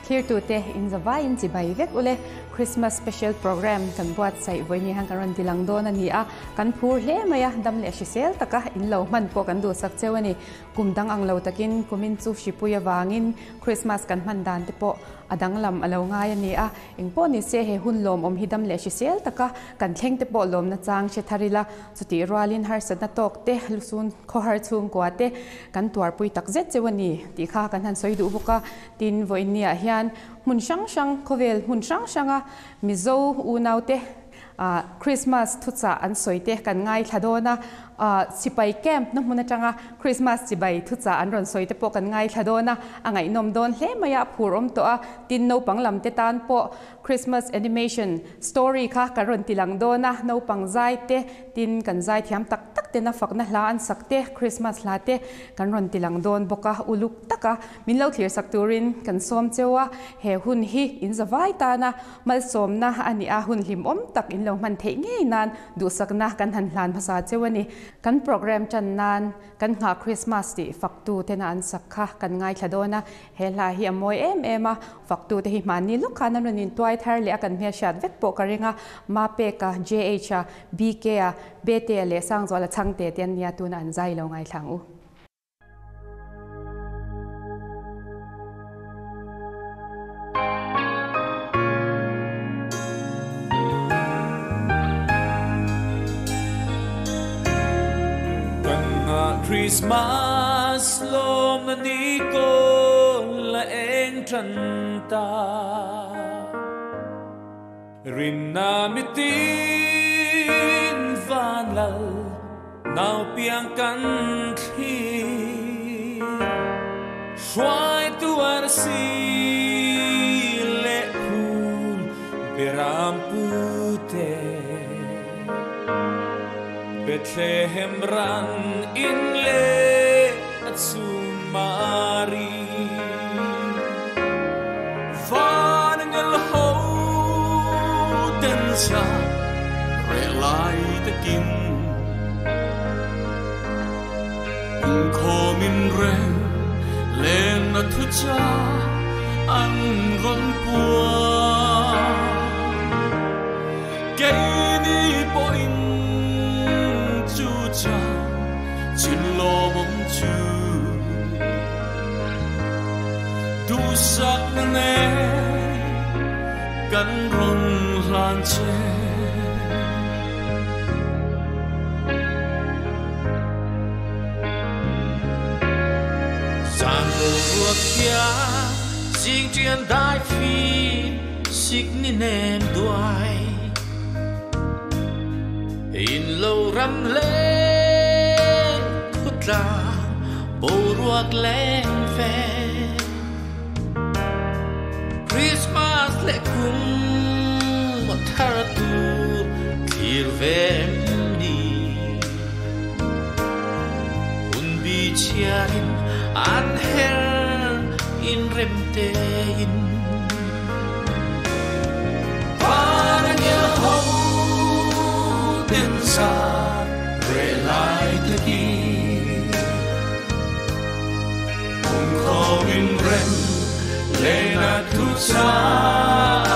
Thlirtute inzavaiin chibai vek ule. Christmas special program kan buatsaih vawiin hian kan rawn ti lang dawn a ni a, kan phur hle mai a, dam leh hrisel taka in lo hman pawh kan duhsak cheu a ni. Kum dang ang lo takin kumin chu hripui avangin Christmas kan hman dan te pawh a danglam a lo ngai a ni a, engpawh ni se he hun lawmawm hi dam leh hrisel taka kan thleng te pawh lawmna chang hre thar ila, chutih rualin harsatna tawk te, lusun khawhar chhungkua te kan tuarpui tak zet cheu a ni tih kha kan han sawi duh bawk a. Tin, vawiinniah hian hmun hrang hrang, khawvel hmun hrang hranga Mizo unaute Krismas thuchah an sawi te kan ngaithla dawn a, sipai camp na hmun atanga Krismas chibai thuchah an rawn sawi te pawh kan ngaithla dawn a, a ngaihnawm dawn hle mai a, a phur awm tawh a. Tin, naupang lam te tan pawh Krismas animation story kha kan rawn ti lang dawn a, naupang zai te, tin kan zai thiam tak tak tena fakna hla an sak te, Krismas hla te kan rawn ti lang dawn bawk a, uluk taka Min lo thlirsak turin kan sawm cheu a, he hun hi in zavai tana malsawmna a ni a, hun hlimawm tak in lo hman theih ngei nan duhsakna kan han hlan hmasa cheu a ni. Kan program tan nan kan nghah Christmas tih faktu tena an sak kha kan ngaithla dawn a, he hla hi a mawi em em a, faktu te hi hmanni lawk khan an rawn intuai thar leh a kan hmelhriat vek pawh ka ring a, Mapeka, JH-a, BK-a, Bete-a leh Sangzuala chhangte te an nia tuna an zai lo ngaithla ang u. Kan nghah Christmas lawmna ni kawl a eng tan ta. Rinna mitin van lal nau piang kan thlir. Hruaitu arsi leh phul beram pute. Bethlehem ran in leh a chhun Mari. Van ngel ho ten sa reh lai takin Inkhawm in reng len a thu cha an rawn puang. Keini pawhin chu cha chin lawmawm chu duhsakna nen kan rawn hlan che. Zan boruak hian zing ṭian dai fim sik ni nem duai. In lo ram leh khawtlang boruak leng ve. Christmas leh kum a thar tur thlir ve em ni? Hun bi chhiarin an her inrem tein. Van a ngel ho ten sa reh lai takin. Kum khawmin rem lena thu cha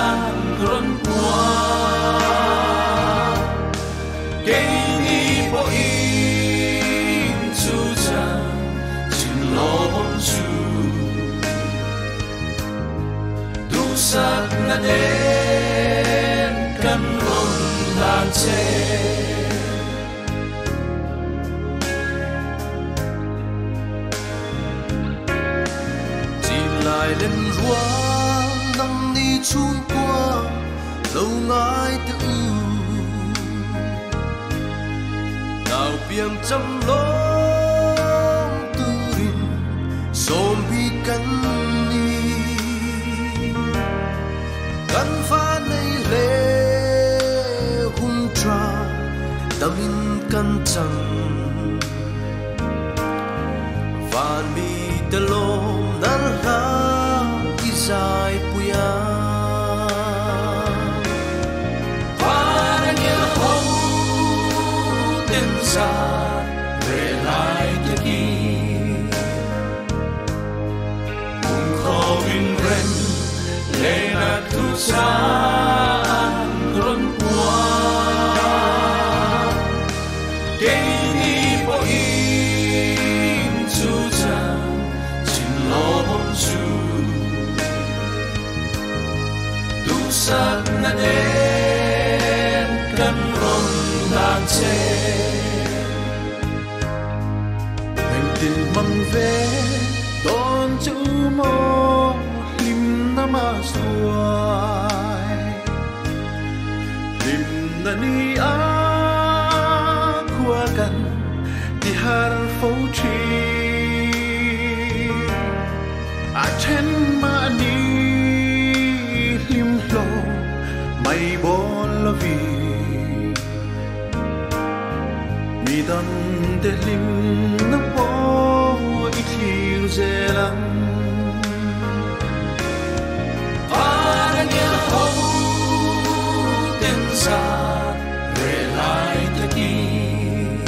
an rawn puang. Keini pawhin chu chan chin lawmawm chu. Duhsakna nen kan rawn hlan che. Chin lai lem ruang nang ni chhungkua lo ngai teh u. Nau piang cham lawm turin sawm hi kan ni. Kan fa nei hle hun tha damin kan chang. Van mi te lawm nal hla i zai pui a. Van a ngel ho ten za reh lai takin. Kum khawin rem Engtin mang ve dawn chu maw hlimna mas ruai Hlimna ni a khua kan ti har fo thin A then mahni hlim hlawm mai bawl lovin Mi dangte hlimna pawh i thlir zel ang. Vanangel ho ten zan reh lai takin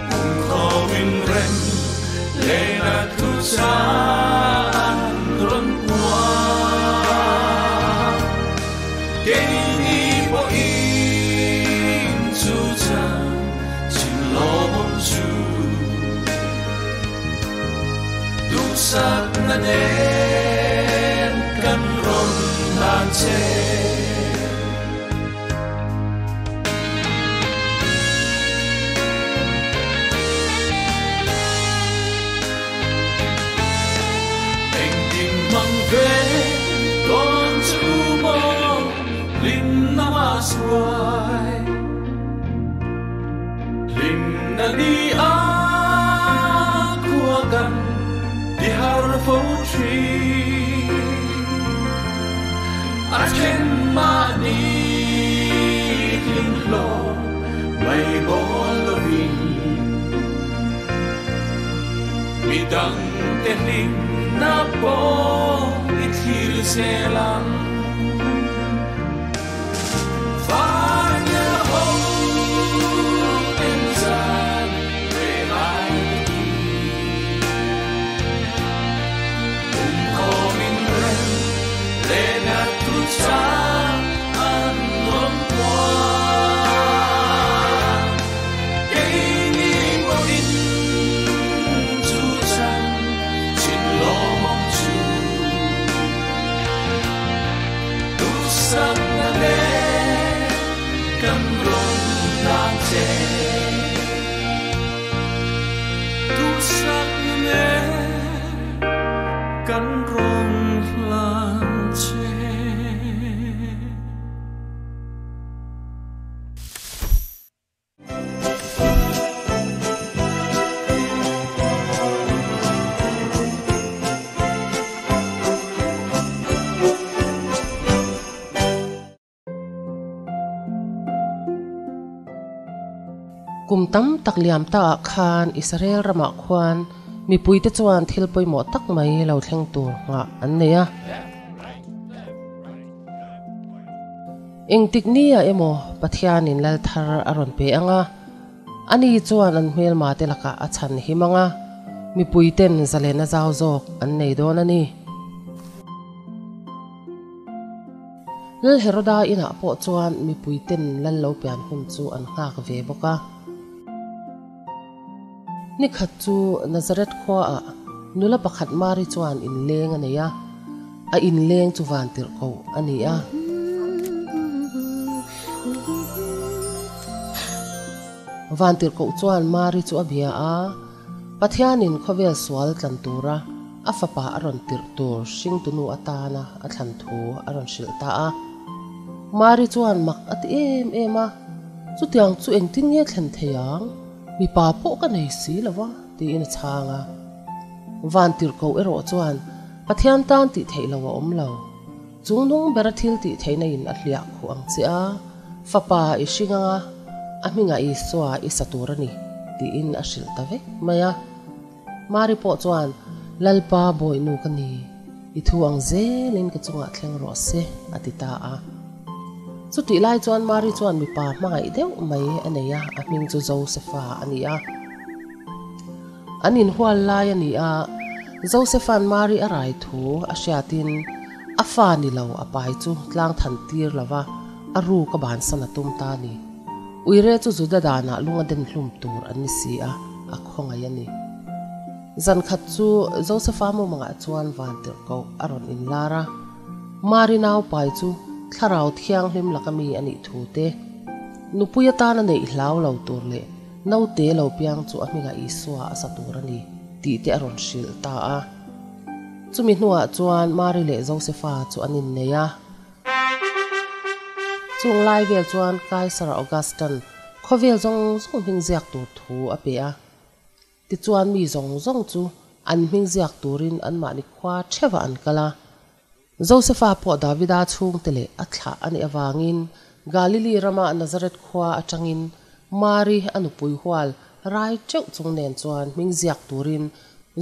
Pumkhawmin rem lehna thu chang an rawn puang. Keini pawhin chu chan chin lawmawm chu duhsakna nen kan rawn hlan che. Engtin hmang ve dawn chu maw hlimna mas ruai Hlimna ni a khua kan ti har fo thin A then mahni hlim hlawm mai bawl lovin Mi dangte hlimna pawh i thlir zel ang. Vanel ho en zan ve lai takin Pumkhawm in rem lehna thu chang an rawn puang. Keini pawhin chu chan chin lawmawm chu duhsakna nen kan rawn hlan che. Duhsakna nen kan rawn hlan che. Kum tam tak liam ta ah khan Israel ramah khuan mipuite chuan thil pawimawh tak mai lo thleng tur nghah an nei a. Engtik nia emaw Pathianin lal thar a rawn pe ang a, ani chuan an hmelmate lakah a chhan him ang a, mipuiten zalena zau zawk an nei dawn a ni. Lal Heroda inah pawh chuan mipuiten lal lo pian hun chu an nghak ve bawk a. Ni khat chu Nazareth khuaah nula pakhat Mari chuan inleng a nei a, a inleng chu vantirhkoh a ni a. Vantirhkoh chuan Mari chu a bia a, Pathianin khawvel sual tlan tura a fapa a rawn tirh tur hringtunu atana a thlan thu a rawn hrilh ta a. Mari chuan mak a ti em em a, Chutiang chu engtin nge thlen thei ang? Mipa pawh ka nei si lo va, tiin a chhang a. Vantirhkoh erawh chuan, Pathian tan tih theih lo a awm lo. Chung nung bera thil tih theihna in a hliah khuh ang che a, fapa i hring ang a, a hmingah Isua i sa tur a ni, tiin a hrilh ta vek mai a. Mari pawh chuan, Lalpa bawihnu ka ni, i thu ang zelin ka chungah thleng rawh se, a ti ta a. Chutih lai chuan Mari chuan mipa hmangaih deuh mai a nei a, a hming chu Josefa a ni a. An inhual lai a ni a, Josefa'n Mari a rai thu a hriatin a fa ni lo a pai chu tlang than tir lo va, a ruk a bansan a tum ta a ni. Uire chu Juda danah lung a den hlum tur an ni si a, a khawngaih a ni. Zan khat chu Josefa mumangah chuan vantirhkoh a rawn inlar a, Mari nau pai chu thlarau thianghlim laka mi a nih thu te, nupui atana neih hlau lo tur leh Naute lo piang chu a hmingah Isua a sa tur a ni tih te a rawn hrilh ta a. Chumi hnuah chuan Mari leh Josefa chu an innei a. Chung lai vel chuan Kaisar Augustan khawvel zawng zawng hming ziak tur thu a pe a. Tichuan mi zawng zawng chu an hming ziak turin anmahni khua theuhah an kal a. Josefa pawh Davida chhungte leh a thlah a nih avangin Galili rama Nazareth khua atangin Mari a nupui hual rai teuh chung nen chuan hming ziak turin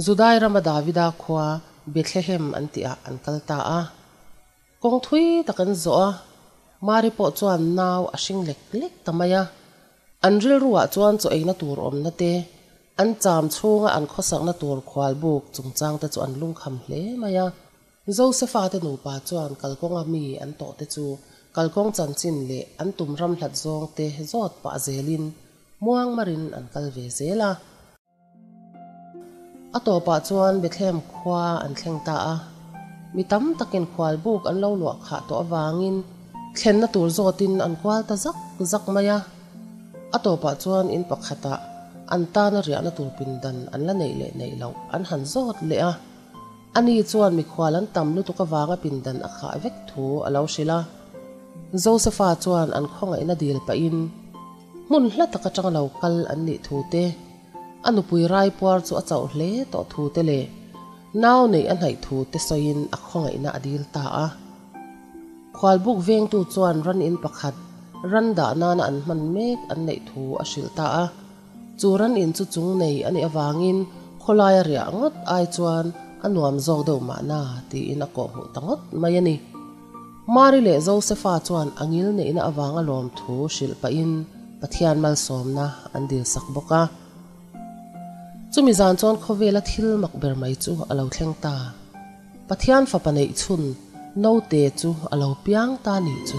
Judai rama Davida khua Bethlehem an tihah an kal ta a. Kawng thui tak an zawh a, Mari pawh chuan nau a hring lek lek ta mai a. An rilruah chuan chaw eina tur awmna te, an cham chhunga an khawsakna tur khualbuk chungchangte chu an lungkham hle mai a. Josefa te nupa chuan kalkawnga mi an tawh te chu kalkawng chanchin leh an tum ram hlat zawng te zawt pah zelin muang marin an kal ve zel a. A tawpah chuan Bethlehem khua an thleng ta a. Mi tam takin khualbuk an lo luah khah tawh avangin thlenna tur zawtin an kual ta zak zak mai a. A tawpah chuan in pakhatah an tana riahna tur pindan an la neih leh neih loh an han zawt leh a. Ani chuan mikhual an tam lutuk avanga pindan a khah vek thu a lo hrilh a. Josefa chuan an khawngaihna dil pahin hmun hla tak atanga lo kal an nih thu te, a nupui raipuar chu a chauh hle tawh thu te leh nau neih a hnaih thu te sawiin a khawngaihna a dil ta a. Khualbuk vengtu chuan ran in pakhat ran dah nana an hman mek an neih thu a hrilh ta a. Chu ran in chu chung nei a nih avangin khawlaia riah ngawt ai chuan a nuam zawk deuh mahna tiin a kawhhmuh ta ngawt mai a ni. Mari leh Josefa chuan a ngil neihna avanga lawmthu hrilh pahin Pathian malsawmna an dilsak bawk a. Chumi zan chuan khawvela thil mak ber mai chu a lo thleng ta. Pathian fapa neih chhun naute chu a lo piang ta nih chu.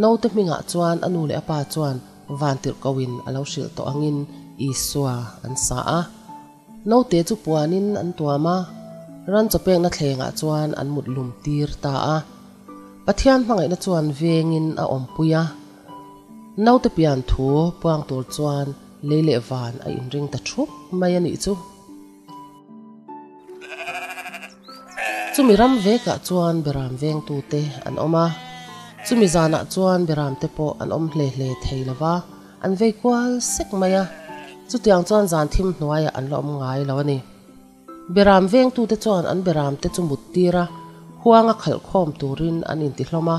Naute hmingah chuan a nu leh a pa chuan vantirhkohin a lo hrilh tawh angin Isua an sa a. Naute chu puanin an tuam a, ran chawpekna thlengah chuan an mut lum tir ta a. Pathian hmangaihna chuan vengin a awmpui a. Naute pian thu puang tur chuan lei leh van a inring ta thup mai a nih chu. Chumi ram vekah chuan Beram vengtute an awm a. Chumi zanah chuan Beramte pawh an awm hle hle thei lo va. An vei kual sek mai a, chutiang chuan zan thim hnuaiah an la awm ngai lo a ni. Beram vengtute chuan an beramte chu mut tir a, huanga khalh khawm turin an intihlawm a.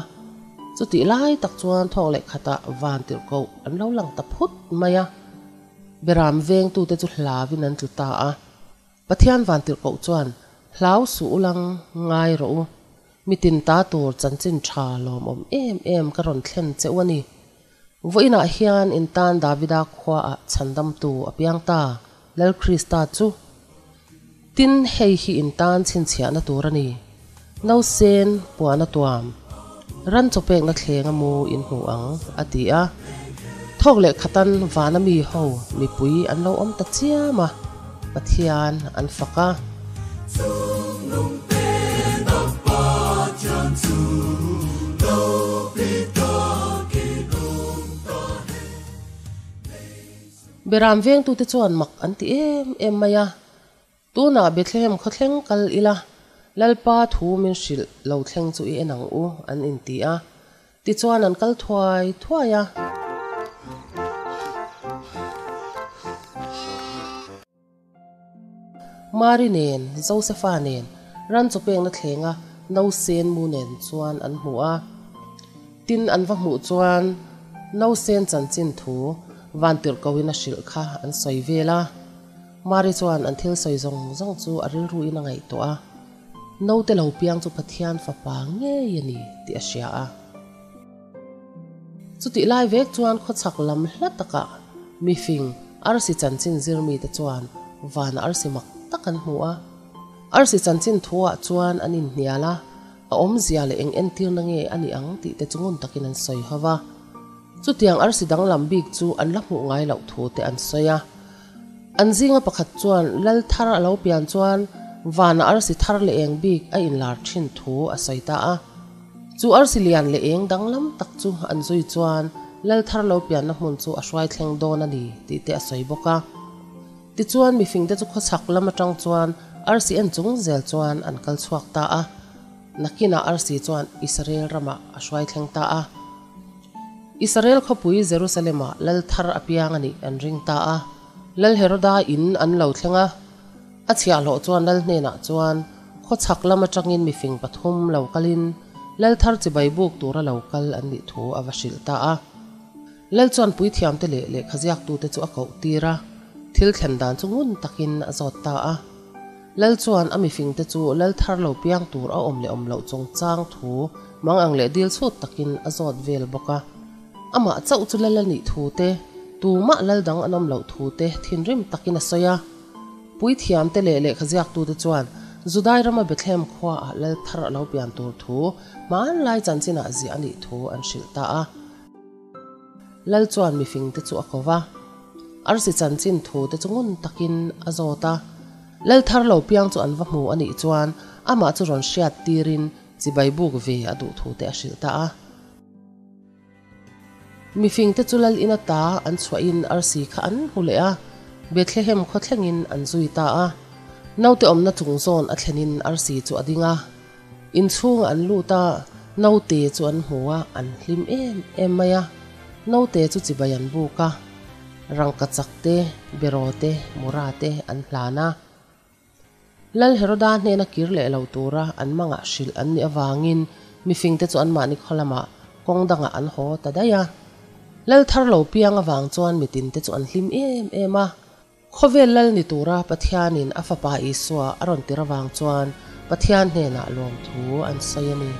Chutih lai tak chuan thawk leh khatah van tirhkoh an lo lang ta phut mai a. Beram vengtute chu hlauin an tlu ta a. Pathian van tirhkoh chuan, Hlau suh u lang, ngai rawh u. Mitin ta tur chanchin tha lawmawm em em ka rawn thlen che u a ni. Vawiinah hian in tan Davida khuaah chhandamtu a piang ta, Lal Krista chu. Tin, hei hi in tan chhinchhiahna tur a ni. Nausen puana tuam, ran chawpekna thleng a mu in hmu ang, a ti a. Thawk leh khatan vana mi ho mipui an lo awm ta chiam a, Pathian an fak a. Beram vengtute chuan mak an ti em em mai a, Tunah Bethlehem khawthleng kal ila, Lalpa thu min hrilh lo thleng chu i en ang u, an inti a. Tichuan an kal thuai thuai a. Mari nen, Josefa nen, ran chawpekna thlenga nausen mu nen chuan an hmu a. Tin, an va hmuh chuan nausen chanchin thu vantirhkohin a hrilh kha an sawi vel a. Mari chuan an thil sawi zawng zawng chu a rilruin a ngaihtuah a, Naute lo piang chu Pathian fapa ngei a ni tih a hria a. Chutih lai vek chuan khawchhak lam hla takah mifing arsi chanchin zirmite chuan vana arsi mak tak an hmu a. Arsi chanchin thuah chuan an inhnial a, a awmzia leh eng entirna nge a nih ang tih te chu ngun takin an sawi ho va. Chutiang arsi danglam bik chu an la hmuh ngai loh thu te an sawi a. An zinga pakhat chuan lal thar a lo pian chuan Vana arsi thar leh eng bik a inlar thin thu a sawi ta a. Chu arsi lian leh eng danglam tak chu an zui chuan lal thar lo pianna hmun chu a hruai thleng dawn a ni tih te a sawi bawk a. Tichuan mifingte chu khawchhak lam atang chuan arsi en chung zel chuan an kal chhuak ta a. Nakinah arsi chuan Israel ramah a hruai thleng ta a. Israel khawpui Jerusalem-ah lal thar a piang a nih an ring ta a. Lal Heroda in an lo thleng a. A chhiahhlawh chuan lal hnenah chuan khawchhak lam atangin mifing pathum lo kalin lal thar chibai buk tura lo kal an nih thu a va hrilh ta a. Lal chuan puithiamte leh lehkhaziaktute chu a koh tir a, thil thlen dan chu ngun takin a zawt ta a. Lal chuan a mifingte chu lal thar lo piang tur a awm leh awm loh chungchang thu mang ang leh dil chhut takin a zawt vel bawk a. Amah chauh chu lal a nih thu te, tumah lal dang an awm loh thu te thinrim takin a sawi a. Puithiamte leh lehkhaziaktute chuan Judai rama Bethlehem khuaah lal thar a lo pian tur thu hmanlai chanchinah ziah a nih thu an hrilh ta a. Lal chuan mifingte chu a ko va, arsi chanchin thute chu ngun takin a zawt a. Lal thar lo piang chu an va hmu a nih chuan amah chu rawn hriat tirin chibai buk ve a duh thute a hrilh ta a. Mifingte chu lal in ata an chhuahin arsi kha an hmu leh a, Bethlehem khaw thlengin an zui ta a. Naute awmna chung zawn a thlenin arsi chu a ding a. Inchhungah an lut a, naute chu an hmu a, an hlim em em mai a. Naute chu chibai an buk a, rangkachak te, beraw te, mura te an hlan a. Lal Heroda hnena kir leh lo tura an mangah hrilh an nih avangin mifingte chu anmahni khaw lamah kawng dangah an haw ta daih a. Lal thar lo piang avang chuan mitinte chu an hlim em em a. Khawvel lal ni tura Pathianin a Fapa Isua a rawn tir avang chuan Pathian hnenah lawmthu an sawi a ni.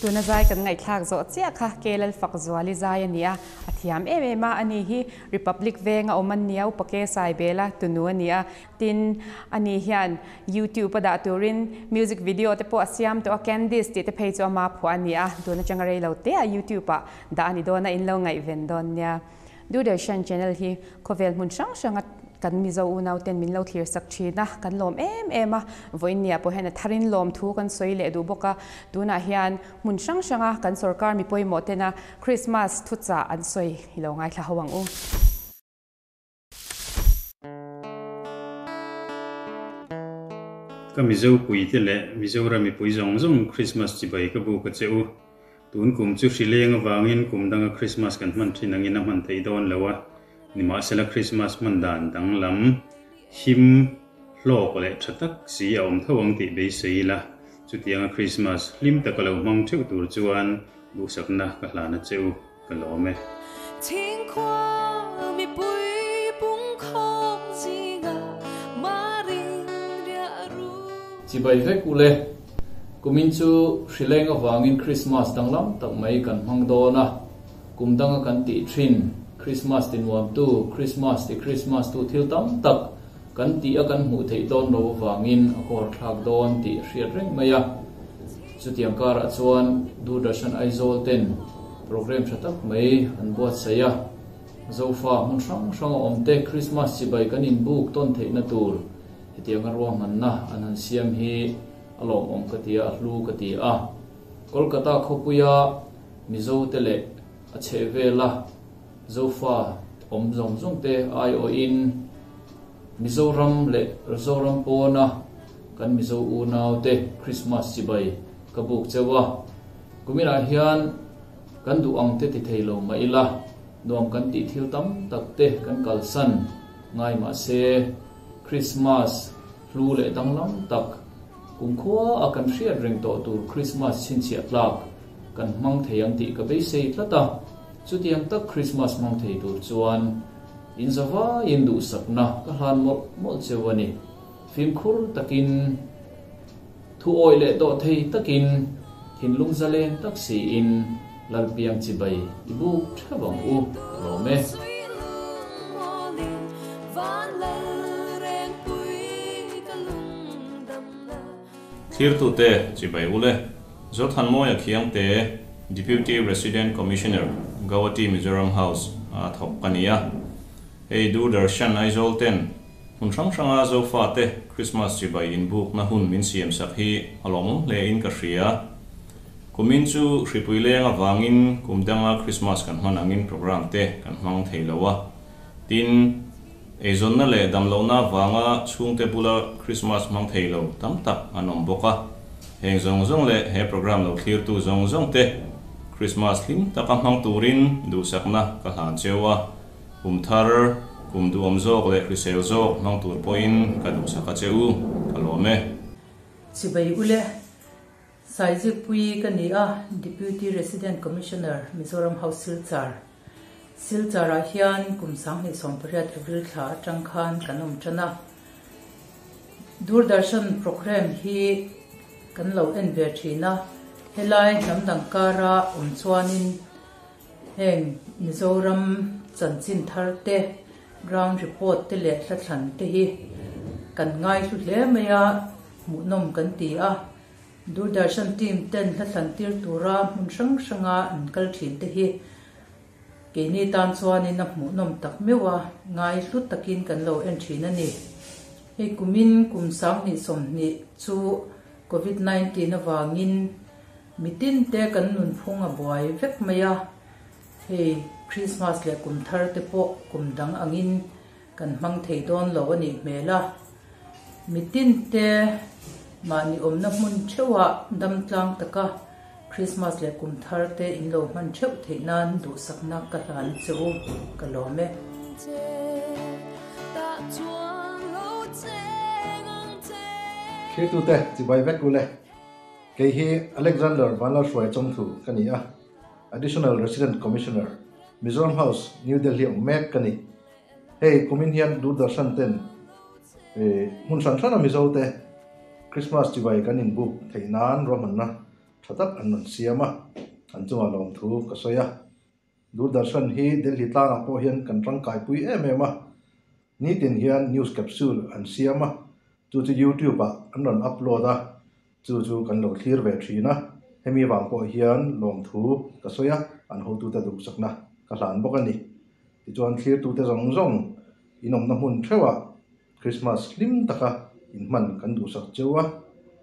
Tuna zai kan ngaihthlak zawh chiah kha Kelal Fakzuali zai a ni a, a thiam em em a, ani hi Republic venga awm an nia, Upa Ke Saibela tunu a ni a, tin ani hian YouTube a dah turin music video te pawh a siam tawh a, Candice tih te phei chu ama phuah a ni a, tun atanga rei lo te ah YouTube ah dah a ni dawn a, in lo ngaihven dawn nia. Doordarshan channel hi khawvel hmun hrang hranga kan Mizo unau ten min lo thlir sak thin a, kan lawm em em a, vawiinnia pawh hian a tharin lawm thu kan sawi leh duh bawk a, tunah hian hmun hrang hranga kan sorkar mi pawimawh tena Christmas thuchah an sawi i lo ngaithla ho ang u. Ka Mizo puite leh Mizoram mipui zawng zawng Christmas chibai ka buk a che u. Tun kum chu hri leng avangin kum danga Christmas kan hman thin angin a hman theih dawn lo a, nimahsela Christmas hman dan danglam, him, hlawk leh tha tak si a awm tho ang tih beisei ila, chutianga Christmas hlim taka lo hmang theuh tur chuan duhsakna ka hlan a che u, ka lawm e. Thingkhua mipui pungkhawm zingah marin riah ru. Chibai vek ule, Kumin chu hrileng avangin Krismas danglam tak mai kan hmang dawn a, kum danga kan tih thin Krismas ti nuamtu, Krismas ti Krismas tu thil tam tak kan tih a kan hmuh theih dawn lo avangin a kawr thlak dawn tih a hriat reng mai a. Chutiang karah chuan Doordarshan Aizawl ten program tha tak mai an buatsaih a, Zofa hmun hrang hrang a awm te Krismas chibai kan inbuk tawn theihna tur hetianga ruahmanna an han siam hi A lawmawm ka ti a, a hlu ka ti a. Kolkata khawpuia Mizo te leh a chhehvela Zofa awm zawng zawng te aiawhin Mizoram leh Zoram pawna kan Mizo unau te Krismas chibai ka buk cheu a. Kuminah hian kan duh ang te ti thei lo mah ila, nuam kan tih thil tam tak te kan kalsan ngai mah se Krismas Hlu leh danglam tak, kumkhua a kan hriat reng tawh tur Krismas chhinchhiah tlak kan hmang thei ang tih ka beisei tlat a, chutiang tak Krismas hmang thei tur chuan in zavaiin duhsakna ka hlan mawlh mawlh cheu a ni. Fimkhur takin, thu awih leh dawh thei takin, thinlung zalen tak siin Lalpiang chibai i buk theuh ang u, ka lawm e. Thlirtute chibai ule, Zothanmawia Khiangte, Deputy Resident Commissioner, Guwahati Mizoram House a thawk ka ni a. Hei Doordarshan Aizawl ten hmun hrang hranga Zofate Christmas chibai inbukna hun min siamsak hi a lawmawm hle in ka hria. Kumin chu hripui leng avangin kum danga Christmas kan hman angin program te kan hmang thei lo a. Tin, eizawnna leh damlohna avanga chhungte bula Christmas hmang thei lo tam tak an awm bawk a. Heng zawng zawng leh he program lo thlirtu zawng zawng te Christmas hlim taka hmang turin duhsakna ka hlan cheu a. Kum thar, kum duhawm zawk leh hrisel zawk hmang tur pawhin ka duhsak a che u, ka lawm e. Chibai ule, Saizikpui ka ni a, Deputy Resident Commissioner, Mizoram House Silchar. Silchar-ah hian kum 2018 April thla atang khan kan awm tan a. Doordarshan programme hi kan lo en ve thin a, helai hnam dang kara awm chuanin heng Mizoram chanchin thar te, ground report te leh hlathlan te hi kan ngaihlu hle mai a, hmuhnawm kan ti a. Doordarshan team ten hlathlan tir tura hmun hrang hranga an kal thin te hi keini tan chuanin a hmuhnawm tak meuh a, ngai hlu takin kan lo en thin a ni. Hei kumin kum 2020 chu Covid 19 avangin mitin te kan nunphung a buai vek mai a, hei Christmas leh kum thar te pawh kum dang angin Kan hmang thei dawn lo a nih hmel a, mitin te mahni awmna hmun theuhah dam tlang taka Krismas leh kum thar te in lo hman theuh theih nan duhsakna ka hlan che u, ka lawm e. Thlirtute chibai vek ule. Kei hi Alexander Vanlalhruai Chawngthu ka ni a, Additional Resident Commissioner, Mizoram House, New Delhi awm mek ka ni. Hei kumin hian Doordarshan ten hmun hran hrana Mizo te Christmas chibai kan inbuk theih nan ruahmanna tha tak an rawn siam a, an chungah lawmthu ka sawi a. Doordarshan hi Delhi tlangah pawh hian kan tangkaipui em em a, nitin hian news capsule an siam a, chu chu YouTube ah an rawn upload a, chu chu kan lo thlir ve thin a, hemi vang pawh hian lawmthu ka sawi a, an hotute duhsakna ka hlan bawk a ni. Tichuan thlirtute zawng zawng inawmna hmun theuhah Krismas hlim taka inhman kan duhsak cheu a,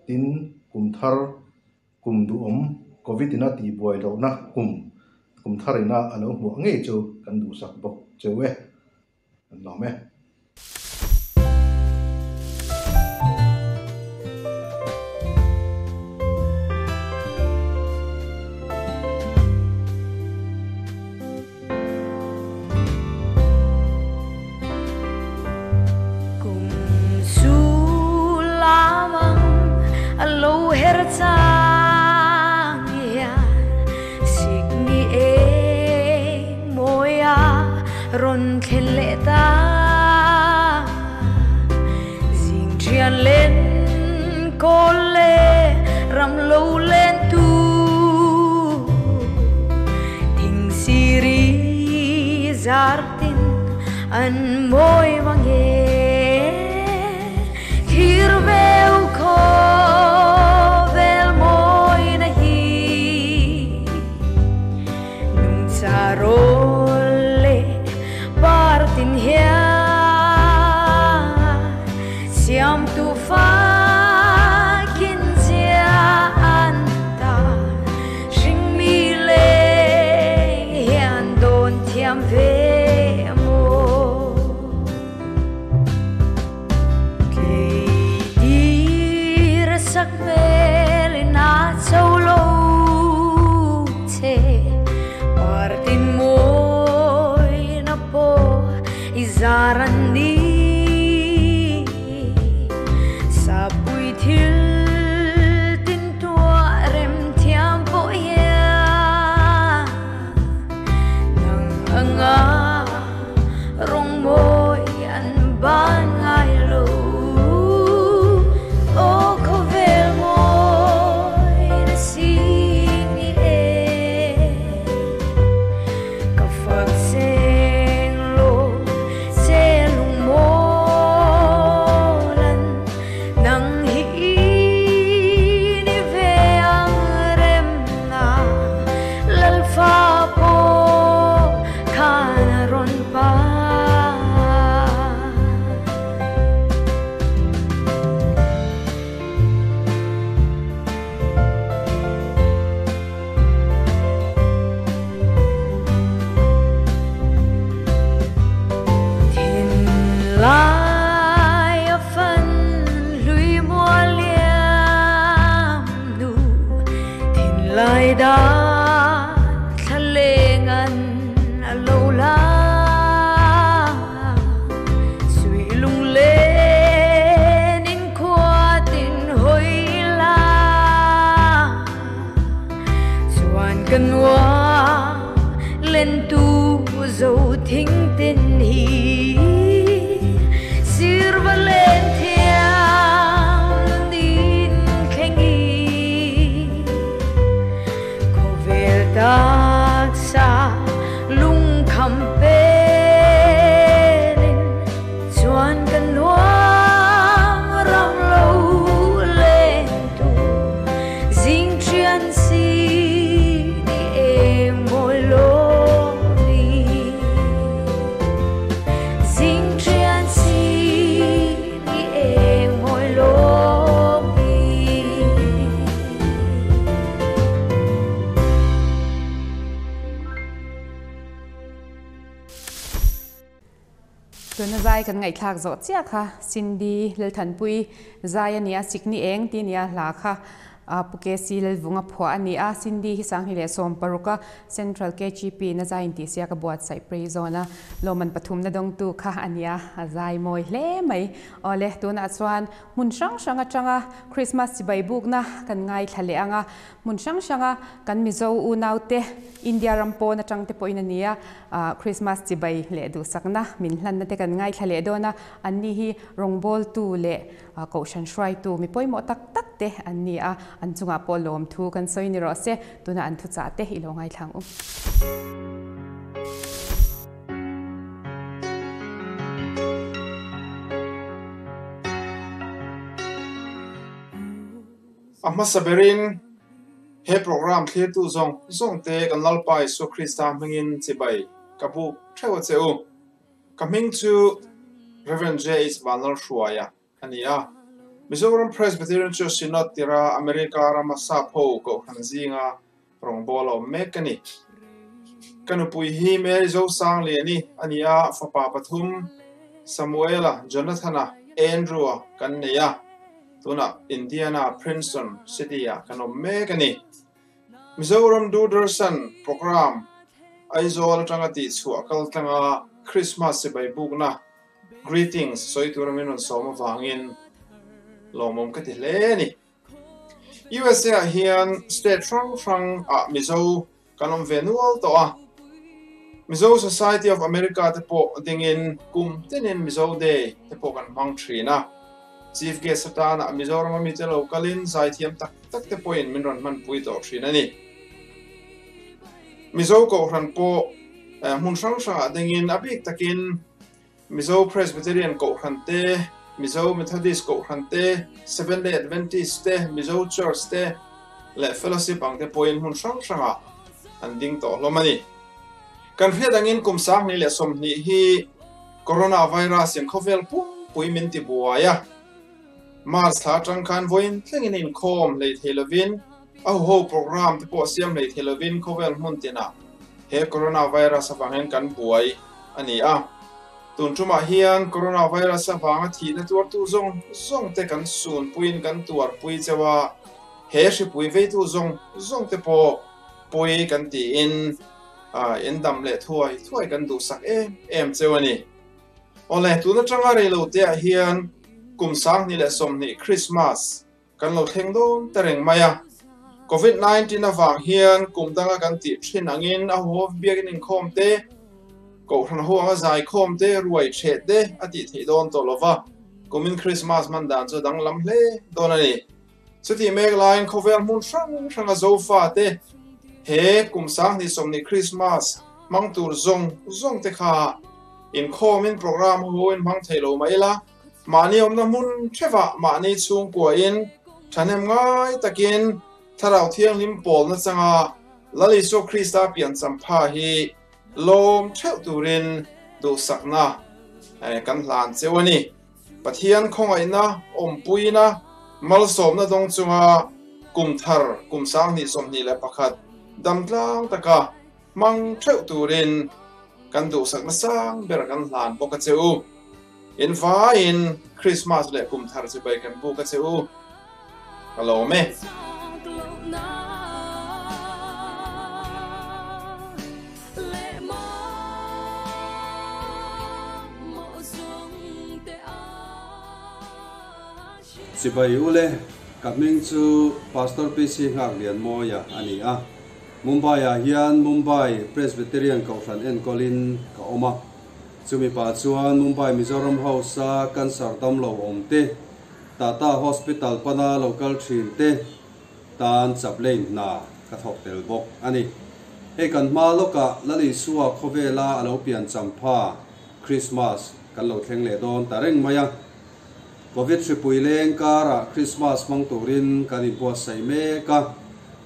tin, kum thar, kum duhawm, Covid ina tihbuai lohna kum, kum thar ina a lo hmuah ngei chu kan duhsak bawk cheu e. Kan lawm e. Kum su lamang a lo her chang hian sikni eng mawia rawn thlen leh ta zing thian len kawl le ram lo len tu thing siri zar tin an mawi mang e thir veu kho vel mawi na hi nung cha rol le par tin hian siam tu fa kin zia an ta hring mi le hian don thiam ve mo tir sak vel na châu lo che par tin môi na po izaran ni sa pui thil tin tua rem thiam po ya nang anga rong môi an ban ngai lo ô kho vel môi na si ni e ka phật seng lo se lung mô lần nang hi ni ve ang rem na lal fa po khana ron pa. Thin lai a phân lui mua liam nu thin lai da thla leng an a lo la sui lung lên in khua tin hoi la chuan kan wa lên tu dấu thính tin hi sir va lên thiang tin khen nghi cô về tak xa lung khăm bên chuan kan nuam ram lâu lên tu dinh chuyên si đi em ngồi lô đi dinh chuyên si đi em ngồi lô đi. Tuna zai kan ngaihthlak zawh chiah kha Cindy Lalthanpui zai a nia sikni eng ti nia hla kha Puke si Lalvunga phuah a ni a Cindy hi sanghnih leh sawm paruk a Central KGP na zai intih sia ka buatsaih phei zawn a lawmman pathum na dawngtu kha a nia a zai mawi hle mai. Awle tunah chuan hmun hrang hrang atanga Christmas chibai bukna kan ngaithla leh ang a hmun hrang hranga kan Mizo unaute India ram pawn atang te pawhin a nia Christmas chibai leh duhsakna min hlanna te kan ngaithla leh dawn a anni hi rawngbawltu leh Kohhran hruaitu mi pawimawh tak tak te an ni a, an chungah pawh lawmthu kan sawi ni rawh se, tunah an thuchah te i lo ngaithlang u. A hmasa berin he program thlirtu zawng zawng te kan Lalpa Isua Krista hmingin chibai ka buk theuh a che u. Ka hming chu Rev. JH Vanlalhruaia a ni a. Mizoram Presbyterian Church Synod tira America rama sap ho kohhran zinga rawngbâwl a awm mek a ni. Ka nupui hi Mary Zosangliani a ni a, fapa pathum, Samuela, Jonathana, Andrew-a kan nei a. Tunah Indiana, Princeton City-ah kan awm mek a ni. Mizoram Doordarshan Programme Aizawl atanga tihchhuah kal tlanga Christmas sipai bukna Greetings sawi tura min rawn sawm avangin lawmawm ka ti hle a ni. USA ah hian state hrang hrang ah Mizo kan awm ve nual tawh a. Mizo Society of America te pawh dingin kum tinin Mizo Day te pawh kan hmang thin a. Chief Guest atana Mizoram a mite lo kalin zaithiam tak tak te pawhin min rawn hmanpui tawh thin a ni. Mizo Kohhran pawh hmun hrang hrangah dingin a bik takin Mizo Presbyterian Kohhran te, Mizo Methodist Kohhran te, Seventh Day Adventist te, Mizo Church te leh Fellowship ang te pawhin hmun hrang hrangah an ding tawh hlawm a ni. Kan hriat angin kum 2020 hi Coronavirus in khawvel pumpui min ti buai a. March thla atang khan vawiin thlengin inkhawm hlei thei lovin a huho program te pawh siam hlei thei lovin khawvel hmun tinah he Coronavirus avangin kan buai a ni a. Tun tumah hian Coronavirus avanga thihna tuartu zawng zawng te kan sunpuiin kan tuarpui cheu a, he hripui veitu zawng zawng te pawh pui kan tiin in dam leh thuai thuai kan duhsak em em cheu a ni. Awle, tun atanga reilo te ah hian kum 2020 Christmas kan lo thleng dawn ta reng mai a. Covid 19 avang hian kum danga kan tih thin angin a huho biakin inkhawm te, kohhran ho anga zaikhawm te, ruai ṭheh te a tih theih dawn tawh lo va, kumin Christmas hman dan chu a danglam hle dawn a ni. Chutih mek laiin khawvel hmun hrang hranga Zofa te he kum 2020 Christmas hmang tur zawng zawng te kha inkhawmin program ho in hmang thei lo mai ila, Mahni awmna hmun hrevah mahni chhungkuain thahnem ngai takin Thlarau Thianghlim pawl nachanga Lal Isua Krista piancham pha hi lawm theuh turin duhsakna kan hlan cheu a ni. Pathian khawngaihna, awmpuina, malsawmna dawng chunga kum thar kum 2021 damtlang taka hmang theuh turin kan duhsakna sang ber kan hlan bawk a che u. In vaiin Christmas leh kum thar chibai kan buk a che u. Ka lawm e. Chibai ule, ka hming chu Pastor PC Nghaklianmawia a ni a. Mumbai-ah hian Mumbai Presbyterian Kohhran enkawlin ka awm a. Chumi pah chuan Mumbai Mizoram House-a cancer damlo awm te, Tata Hospital pana lo kal thin te tan chaplain hna ka thawk tel bawk a ni. Hei kan hma lawkah Lal Isua khawvela a lo pian champha Christmas kan lo thleng leh dawn ta reng mai a. Covid hripui leng karah Christmas hmang turin kan inbuatsaih mek a,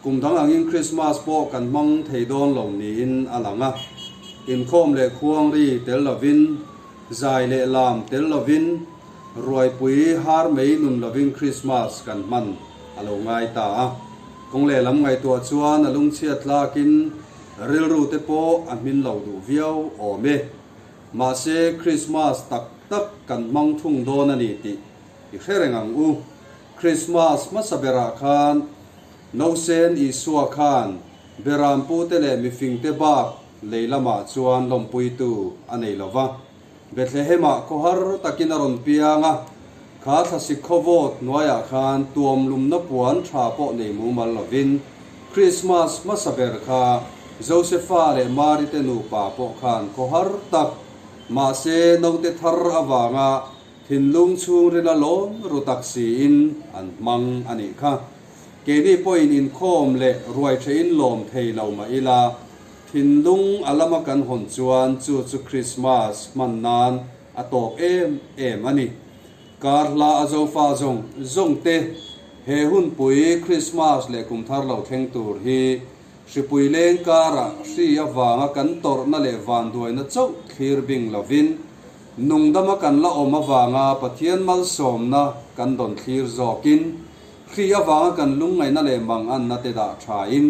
kum dang angin Christmas pawh kan hmang thei dawn lo niin a lang a. Inkhawm leh khuangri tel lovin, zai leh lam tel lovin, ruaipui har mei nun lovin Christmas kan hman a lo ngai ta a. Kawng lehlam ngaihtuah chuan a lungchhiat tlakin rilru te pawh a hmin lo duh viau awm e. Mahse, Krismas tak tak kan hmang thung dawn a ni tih i hre reng ang u. Krismas hmasa berah khan Nausen Isua khan Berampute leh mifingte bak lei lamah chuan lawmpuitu a nei lo va. Bethlehemah khawhar takin a rawn piang a, kha thlasik khawvawt hnuaiah khan tuamlumna puan tha pawh nei mumal lovin Krismas hmasa ber kha Josefa leh Mari te nupa pawh khan khawhar tak, mahse naute thar avanga Thinlung chhungrila lawm ru tak siin an hmang a nih kha. Keini pawhin inkhawm leh ruai thein lawm thei lo mah ila, thinlung a lama kan hawn chuan chu chu Krismas hman nan a tawk em em a ni. Kar hla a zofa zawng zawng te he hunpui Krismas leh kumthar lo thleng tur hi Hripui leng karah hri avanga kan tawrhna leh vanduaina chauh thlir bing lovin, nungdama kan la awm avanga Pathian malsawmna kan dawn thlir zawkin, hri avanga kan lungngaihna leh manganna te dah thain,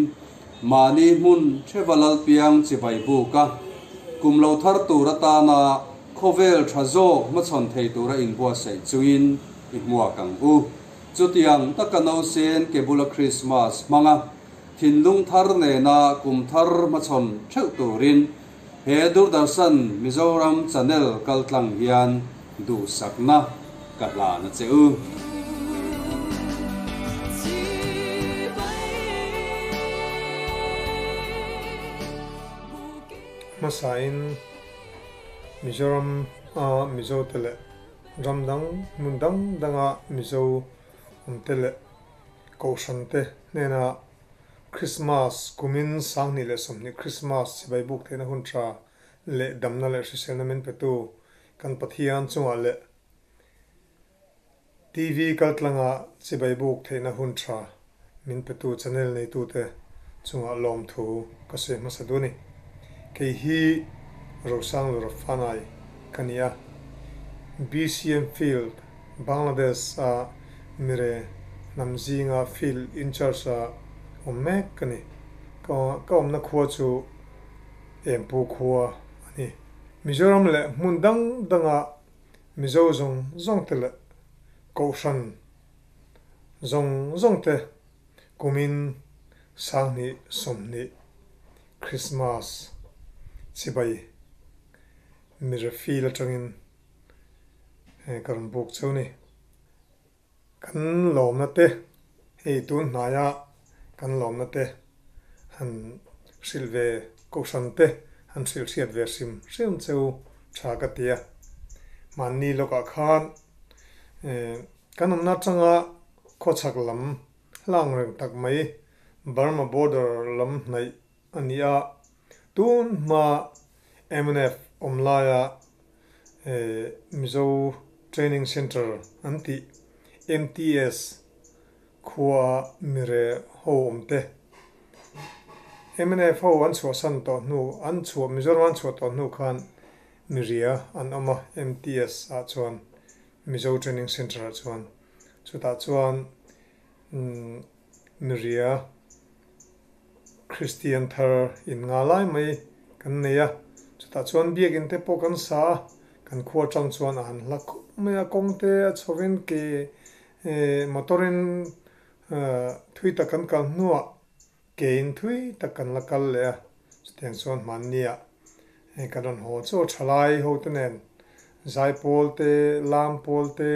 mahni hmun theva lalpiang chibai buka kum lo thar tur atana khawvel tha zawk hmachhawn thei tura inbuatsaih chungin i hmuak ang u. Chutiang taka nausen ke bula Krismas hmanga Thinlung thar nena kum thar hmachhawn theuh turin he Doordarshan Mizoram channel kaltlang hian duhsakna ka hlan a che u. Hmasain Mizoram a Mizo te leh ram dang hmun dang danga Mizo awm te leh Kohhran te hnena Krismas kumin 2020 Krismas chibai buk theihna hun tha leh damna leh hriselna min petu kan Pathian chungah leh TV kaltlanga chibai buk theihna hun tha min petu channel neitute chungah lawmthu ka sawi hmasa duh a ni. Kei hi Rosang Lurafanai ka ni a, BCM Field Bangladesh a mire hnam zinga field in charge a awm mek ka ni. Ka ka awmna khua chu Empu khua a ni. Mizoram leh hmun dang danga Mizo zawng zawng te leh Kohhran zawng zawng te kumin 2020 Christmas chibai mire field atangin Ka rawn buk cheu ni. Kan lawmna te, hei tun hnaia kan lawmna te han hrilh ve kohhran te han hrilh hriat ve hrim hrim cheu tha ka ti a. Mahni lawkah khan kan awmna atanga khawchhak lam hlang reng tak mai Burma border lam hnaih a ni a, tun hma mnf awm laia Mizo Training Centre an tih MTS khua mire ho awm te mnf ho an chhuahsan tawh hnu an chhuah Mizoram an chhuah tawh hnu khan miria an awm a MTS ah chuan Mizo Training Centre ah chuan chutah chuan miria Kristian thar in nga lai mai kan nei a, chutah chuan biakinn te pawh kan sa a, kan khua atang chuan a han hla khawp mai a, kawng te a chhovin ke motor in thui tak kan kal hnuah ke in thui tak kan la kal leh a, chutiang chuan hmanni ah kan rawn haw chaw thalai ho te nen zaipawl te lam pawl te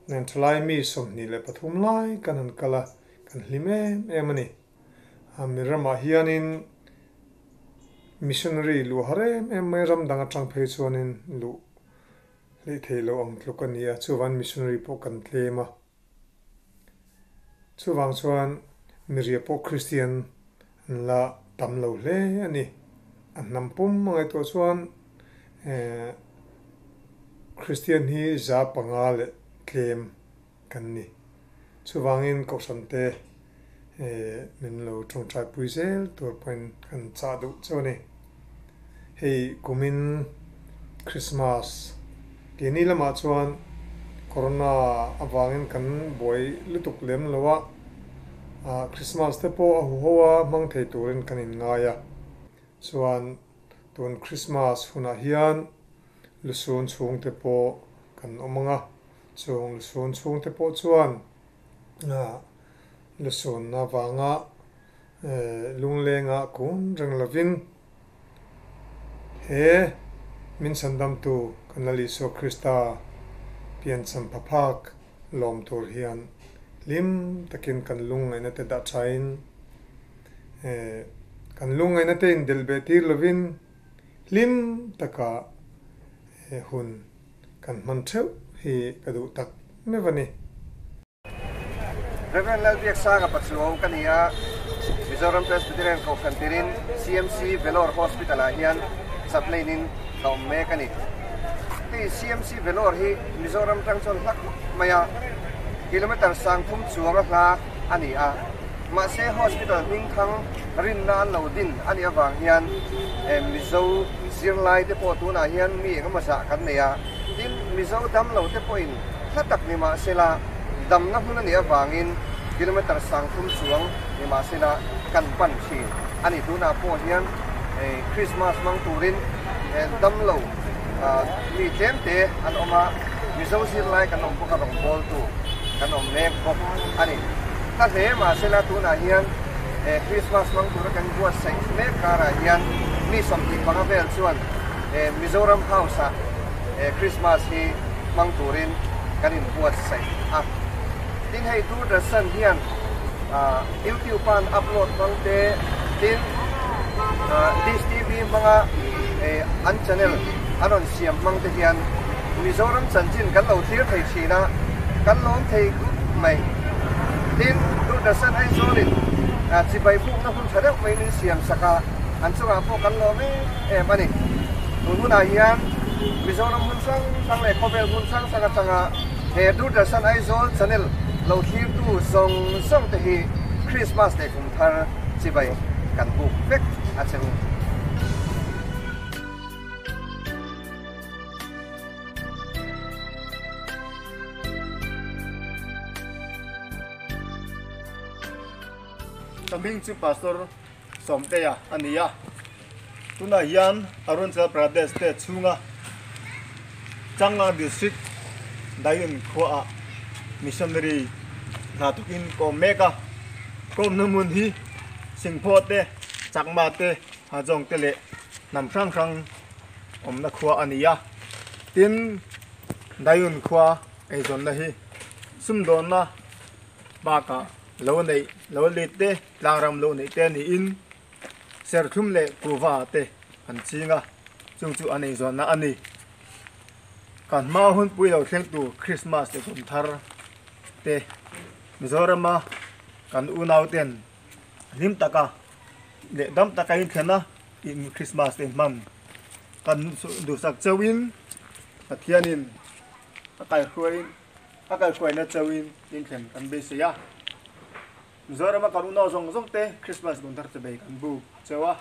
nen thalai mi 23 lai kan han kal a, kan hlim em em a ni. A mi ramah hianin missionary luh har em em mai ram dang atang phei chuanin luh hleih theih loh ang tluk a ni a, chuvang missionary pawh kan tlem a. Chuvang chuan miriah pawh Kristian an la tam lo hle a ni. A hnam pum a ngaihtuah chuan eh Kristian hi 5% leh tlem kan ni. Chuvangin Kohhran te min lo tawngtai pui zel tur pawhin kan chah duh chauh a ni. Hei kumin Christmas keini lamah chuan Corona avangin kan buai lutuk lem lo a, Christmas te pawh a huho a hmang thei turin kan inngai a. Chuan tun Christmas hunah hian lusun chhungte pawh kan awm ang a. Chung lusun chhungte pawh chuan lusunna vanga lunglenga kun reng lovin he min chhandamtu kan Lal Isua Krista piancham phaphak lawm tur hian hlim takin kan lungngaihna te dah thain kan lungngaihna te indelh beh tir lovin hlim taka hun kan hman theuh hi ka duh tak meuh a ni. Rev. Lalbiaksanga Pachuau ka ni a, Mizoram Presbyterian Kohhran tirin CMC Vellore Hospital ah hian chaplain in ka awm mek a ni. Hei CMC Vellore hi Mizoram tang chuan hla khawp mai a, kilometre 3000 chuang a hla a ni a, mahse hospital hming thang rinna an lo din a nih avang hian Mizo zirlai te pawh tunah hian mi engemaw zah kan nei a, tin Mizo damlo te pawhin hla tak ni mahsela damna hmun a nih avangin kilometre 3000 chuang ni mahsela kan pan thin a ni. Tunah pawh hian Christmas hmang turin damlo mi tlemte an awm a, Mizo zirlai kan awm bawk a, rawngbawltu kan awm mek bawk a ni. Hla hle mahsela tunah hian Christmas hmang tura kan buatsaih mek karah hian mi 25 vel chuan Mizoram House-ah Christmas hi hmang turin kan inbuatsaih a. Tin hei Doordarshan hian YouTube-a an upload hmang te, tin Dish TV hmanga an channel an rawn siam hmang te hian Mizoram chanchin kan lo thlir thei thin a, kan lawm thei khawp mai. Tin Doordarshan Aizawlin chibai bukna hun tha deuh mai min siam sak a, an chungah pawh kan lawm em em a ni. Tun hunah hian Mizoram hmun hrang hrang leh khawvel hmun hrang hrang atanga he Doordarshan Aizawl channel lo thlirtu zawng zawng te hi Christmas leh kum thar chibai kan buk vek a che u. Ka hming chu Pastor Sawmtea a ni a, tunah hian Arunachal Pradesh state chhunga Changlang District Dayun khuaah missionary hna thawkin ka awm mek a, ka awmna hmun hi Singphaw te, Chakma te, Hajong te leh hnam hrang hrang awmna khua a ni a, tin Dayun khua eizawnna hi sumdawnna bakah lo neih lo lit te tlangram lo neih te niin serthlum leh kuhva te an ching a, chung chu an eizawnna a ni. Kan hma hunpui lo thleng tur Christmas leh kum thar te Mizorama kan unau ten hlim taka leh dam taka inthlen a in Christmas te hman kan duhsak chauhin Pathianin a kaihruaiin a kaihruaina chauhin inthlen kan beisei a. Mizorama kan unau zawng zawng te Christmas kum thar chawbei kan buk cheu a,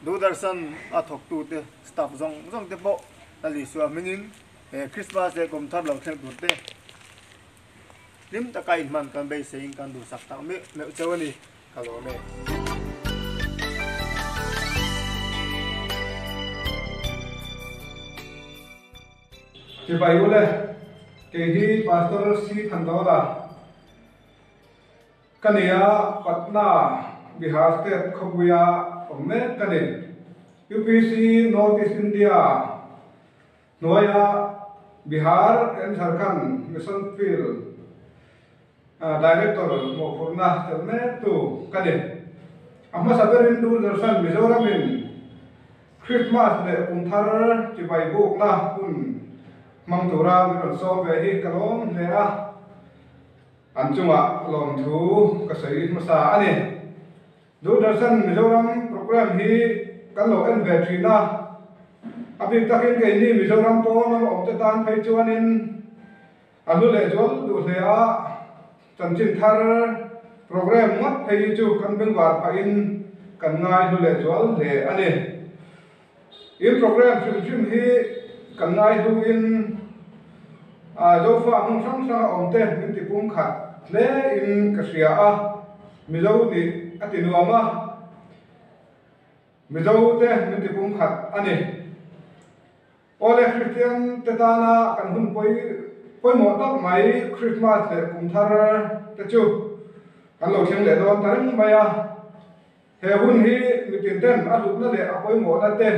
Doordarshan a thawktu te staff zawng zawng te pawh Lal Isua hmingin he Christmas leh kum thar lo thleng tur te hlim taka inhman kan beiseiin kan duhsak tak meuh meuh cheu a ni, ka lawm e. Chibai ule, kei hi Pastor C Thandola. Ka ni a, Patna, Bihar State khawpuia awm mek ka ni. UPC North East India hnuaia Bihar and Jharkhand Mission Field Director mawhphurhna tel mektu ka ni. A hmasa berin Doordarshan Mizoramin Christmas leh kum thar chibai bukna hun hmang tura min rawn sawm ve hi ka lawm hle a. An chungah lawmthu ka sawi hmasa a ni. Doordarshan Mizoram programme hi kan lo en ve thin a, a bik takin keini Mizoram pawn a awmte tan phei chuanin a hlu leh zual duh hle a, chanchin thar programme ngawt phei hi chu kan bengvar phahin kan ngai hlu leh zual hle a ni. In programme hrim hrim hi kan ngai hluin Zofa hmun hrang hranga awmte min ti pum khat hle in ka hria a, Mizo nih a ti nuam a, Mizo te min ti pum khat a ni. Awle Kristian te tana kan hun pawi pawimawh tak mai Christmas leh kum thar te chu kan lo thleng leh dawn ta reng mai a. He hun hi mitin ten a hlutna leh a pawimawhna te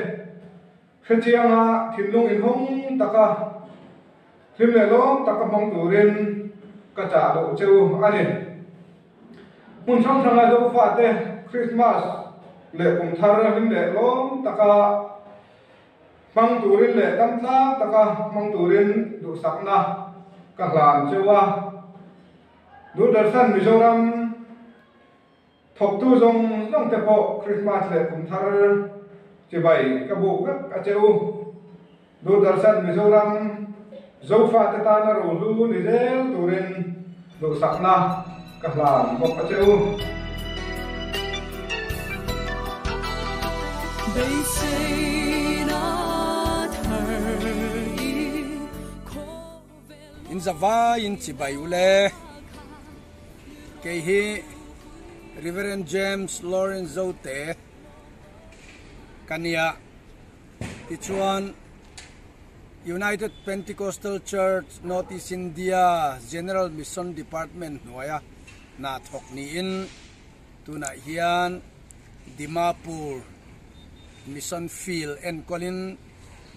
hrechianga thinlung inhawng taka hlim leh lawm taka hmang turin ka chah duh che u a ni. Hmun hrang hranga Zofate Krismas leh kum thar hlim leh lawm taka hmang turin leh damtlang taka hmang turin duhsakna. ka hlan cheu a. Doordarshan Mizoram thawktu zawng zawng te pawh Christmas leh kum thar chibai ka buk vek a che u. Doordarshan Mizoram Zofa te tana rohlu ni zel turin duhsakna ka hlan bawk a che u. In zavaiin chibai u le. Kei hi Reverend James Lawrence Zote ka nia. Tichuan United Pentecostal Church North East India General Mission Department hnuaia hna thawk niin tunah hian Dimapur Mission Field enkawlin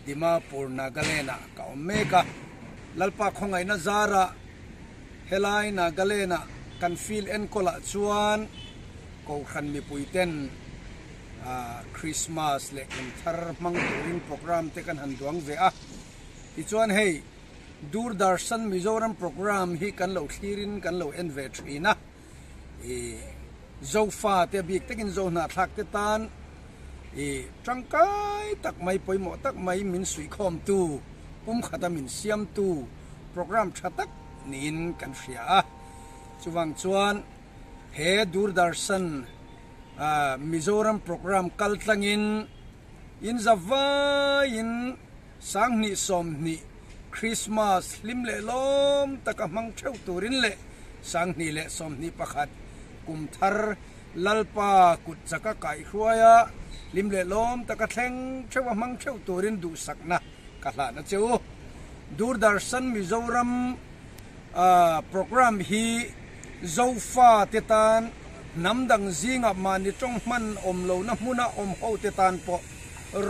Dimapur Nagaland-ah ka awm mek a. Lalpa khawngaihna zarah helai Nagaland-ah kan field enkawlah chuan Kohhran mipuiten Christmas leh kum thar hmang turin program te kan han duang ve a. Tichuan hei Doordarshan Mizoram program hi kan lo thlirin kan lo en ve thin a. I Zofa te bik takin Zohnahthlak te tan i tangkai tak mai pawimawh tak mai min suihkhawmtu pumkhata min siamtu program tha tak niin kan hria a. Chuvang chuan he Doordarshan Mizoram program kal tlangin in zavaiin sanghnih sawmhnih Christmas hlim leh lawm taka hmang theuh turin leh 2021 kum thar Lalpa kut chaka kaihhruaia hlim leh lawm taka thleng theuha hmang theuh turin duhsakna ka hlan a che u. Doordarshan Mizoram program hi Zofa te tan hnam dang zingah mahni tawng hman awm lohna hmuna awm ho te tan pawh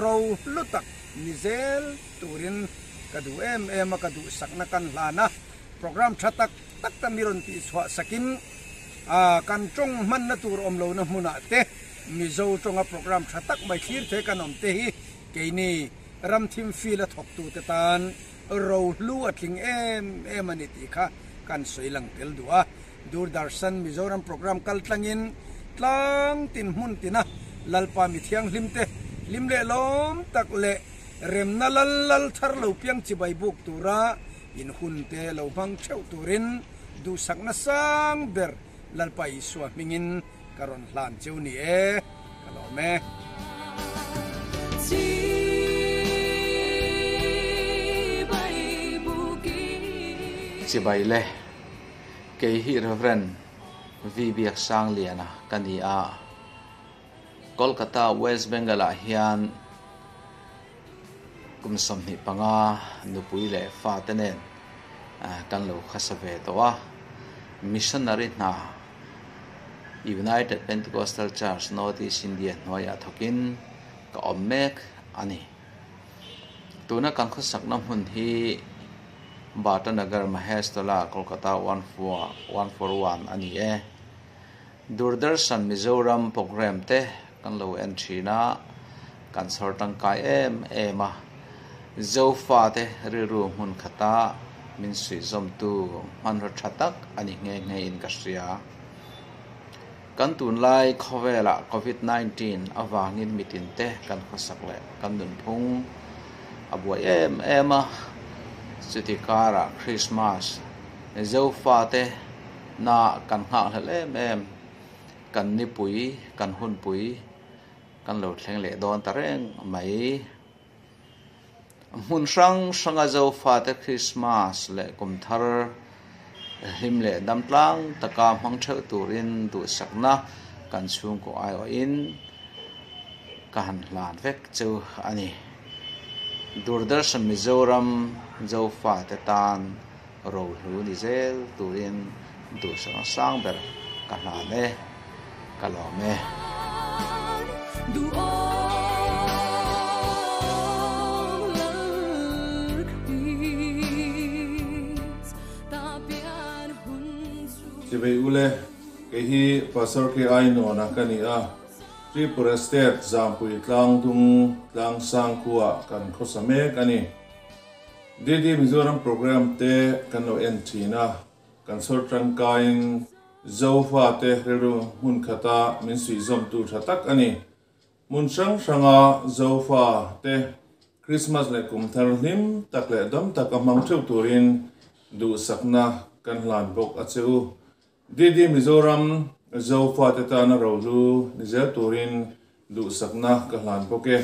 ro hlu tak ni zel turin ka duh em em a, ka duhsakna kan hlan a, program tha tak tak ta mi rawn tihchhuah sakin kan tawng hmanna tur awm lohna hmunah te Mizo tawnga program tha tak mai thlir thei kan awm te hi keini ramthim field a thawktute tan rohlu a tling em em a ni tih kha kan sawi lang tel duh a. Doordarshan Mizoram program kal tlangin tlang tin hmun tina Lalpa mi thianghlim te hlim leh lawm tak leh remna lal lal thar lo piang chibai buk tura in hun te lo hmang theuh turin duhsakna sang ber Lalpa Isua hmingin ka rawn hlan cheu ni e, ka lawm e. Chibai le, kei hi Rev. V Biaksangliana ka ni a, Kolkata, West Bengal ah hian kum 25 nupui leh fate nen kan lo khasa ve tawh a, missionary hna United Pentecostal Church North East India hnuaiah thawkin ka awm mek a ni. Tuna kan khawsakna hmun hi Batanagar Mahesh Tola Kolkata 141 a ni e. Doordarshan Mizoram program te kan lo en thin a, kan chhawr tangkai em em a. Zofa te rilru hmun khata min suihzawmtu hmanraw tha tak a ni nghe nghe in ka hria. Kan tunlai khawvelah Covid 19 avangin mitin te kan khawsak leh kan nunphung a buai em em a, chuti karah Christmas Zofa te na kan nghakhlelh em em, kan nipui kan hunpui kan lo thleng leh dawn ta reng mai. Hmun hrang hranga Zofate Krismas leh kum thar hlim leh dam tlang taka hmang theuh turin duhsakna kan chhungkaw aiawhin ka han hlan vek chu a ni. Doordarshan Mizoram Zofate tan rohlu ni zel turin duhsakna sang ber ka hlan e, ka lawm e. Chivei ule, kei hi Pastor KI Nuana ka ni a, Tripura State Zampui Tlangdung Tlangsang khua kan khawsa mek a ni. DD Mizoram Programme te kan lo en thin a, kan chhawr tangkaiin Zofa te rilru hmun khata min suihzawmtu tha tak a ni. Hmun hrang hranga Zofa te Krismas leh kum thar hlim tak leh dam taka hmang theuh turin duhsakna kan hlan bawk a che u. DD Mizoram Zofa te tana rohlu ni zel turin duhsakna ka hlan bawk e.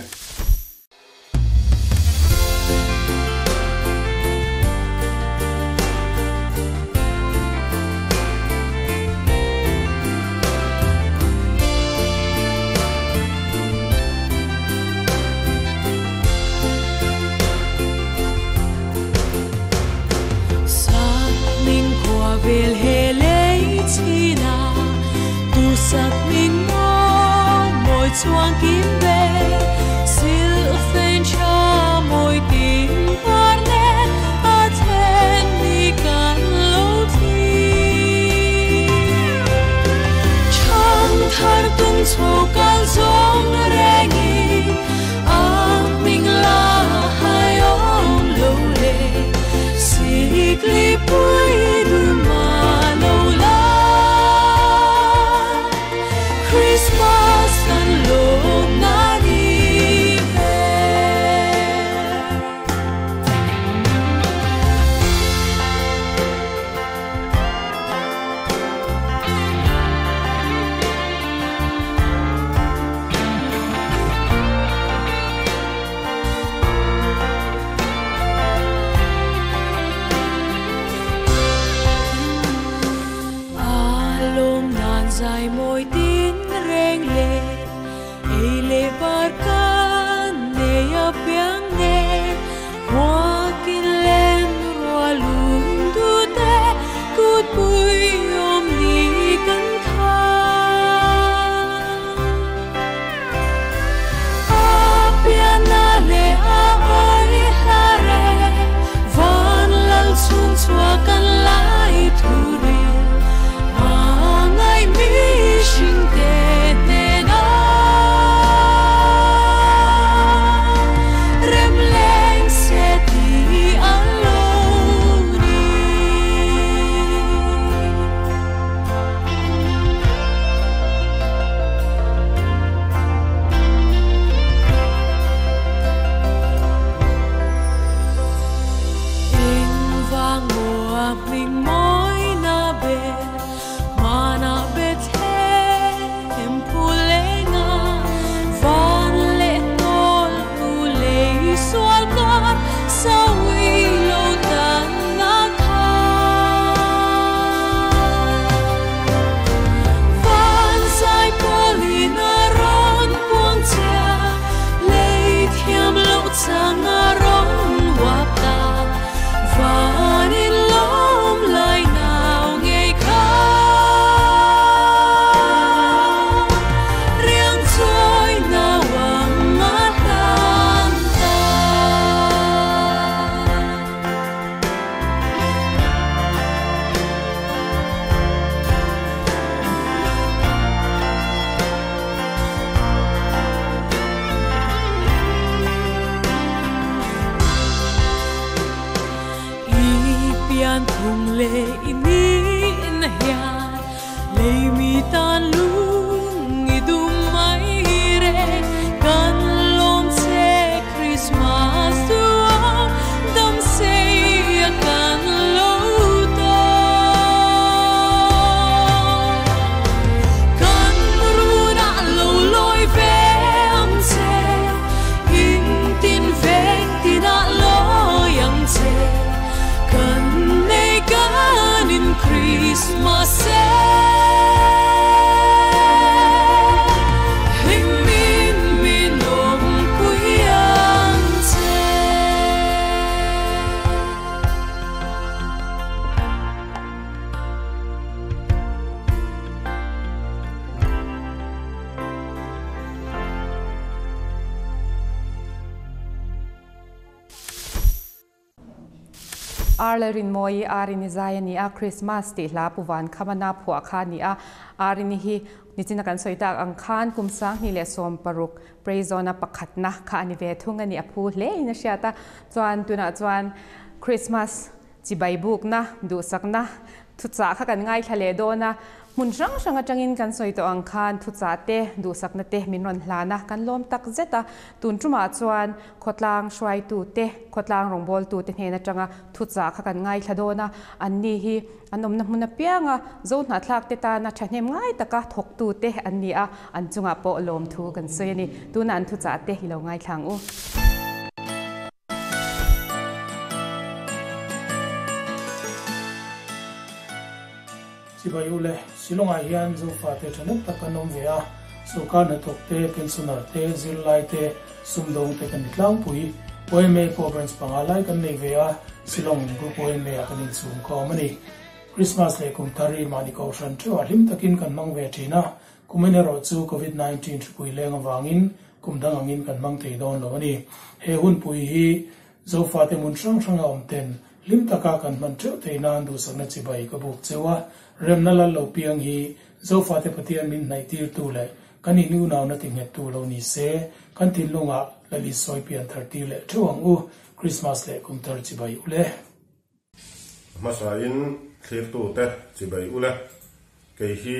Arle Rinmawii Arini zai a ni a, Christmas tih hla pu van khamana phuah kha a ni a. Arini hi nichina kan sawi tak ang khan kum 2016 Praise Zone-a pakhatna kha a ni ve thung a ni, a phu hle in a hriat a. Chuan tunah chuan Christmas chibai bukna, duhsakna thuchah kha kan ngaithla leh dawn a, hmun hrang hrang atangin kan sawi tawh ang khan thuchah te, duhsakna te min rawn hlan a, kan lawm tak zet a. Tun tumah chuan khawtlang hruaitu te, khawtlang rawngbawltu te hnen atanga thuchah kha kan ngaithla dawn a, anni hi an awmna hmun apianga zo hnahthlak te tana thahnem ngai taka thawktu te an ni a, an chungah pawh lawmthu kan sawi a ni. Tuna an thuchah te i lo ngaithla ang u. Chibai u le, Shillong-ah hian Zofate thahnem tak kan awm ve a, sorkar hnathawk te, pensioner te, zirlai te, sumdawng te kan ni tlangpui. YMA pawh branch panga lai kan nei ve a, Shillong Group YMA-ah kan inchhung khawm a ni. Christmas leh kum thar hi mahni kohhran theuhah hlim takin kan hmang ve thin a, Kumin erawh chu Covid 19 hripui leng avangin kum dang angin kan hmang thei dawn lo a ni. He hunpui hi Zofate hmun hrang hranga awm ten hlim taka kan hman theuh theih nan duhsakna chibai ka buk cheu a. Remna lal lo piang hi Zofate Pathian min hnaihtirtu leh kan inunauna tinghettu lo ni se, kan thinlungah Lali sawi pian thar tir leh theuh ang u. Krismas leh kumthar chibai u le. Hmasain thlirtute chibai ule, kei hi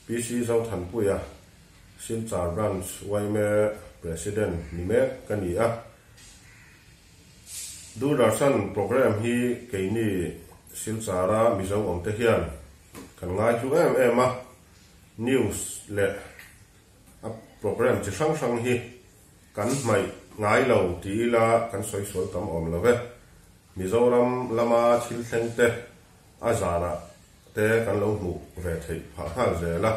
PC Zothanpuia, Silchar Branch yma President ni mek ka ni a. Doordarshan programme hi keini Silchara Mizo awmte hian kan ngaihlu em em a, news leh a programme chi hrang hrang hi kan hmaih ngai lo ti ila kan sawi sual tam awm lo ve. Mizoram lama thil thleng te a zanah te kan lo hmuh ve theih phah nghal zel a.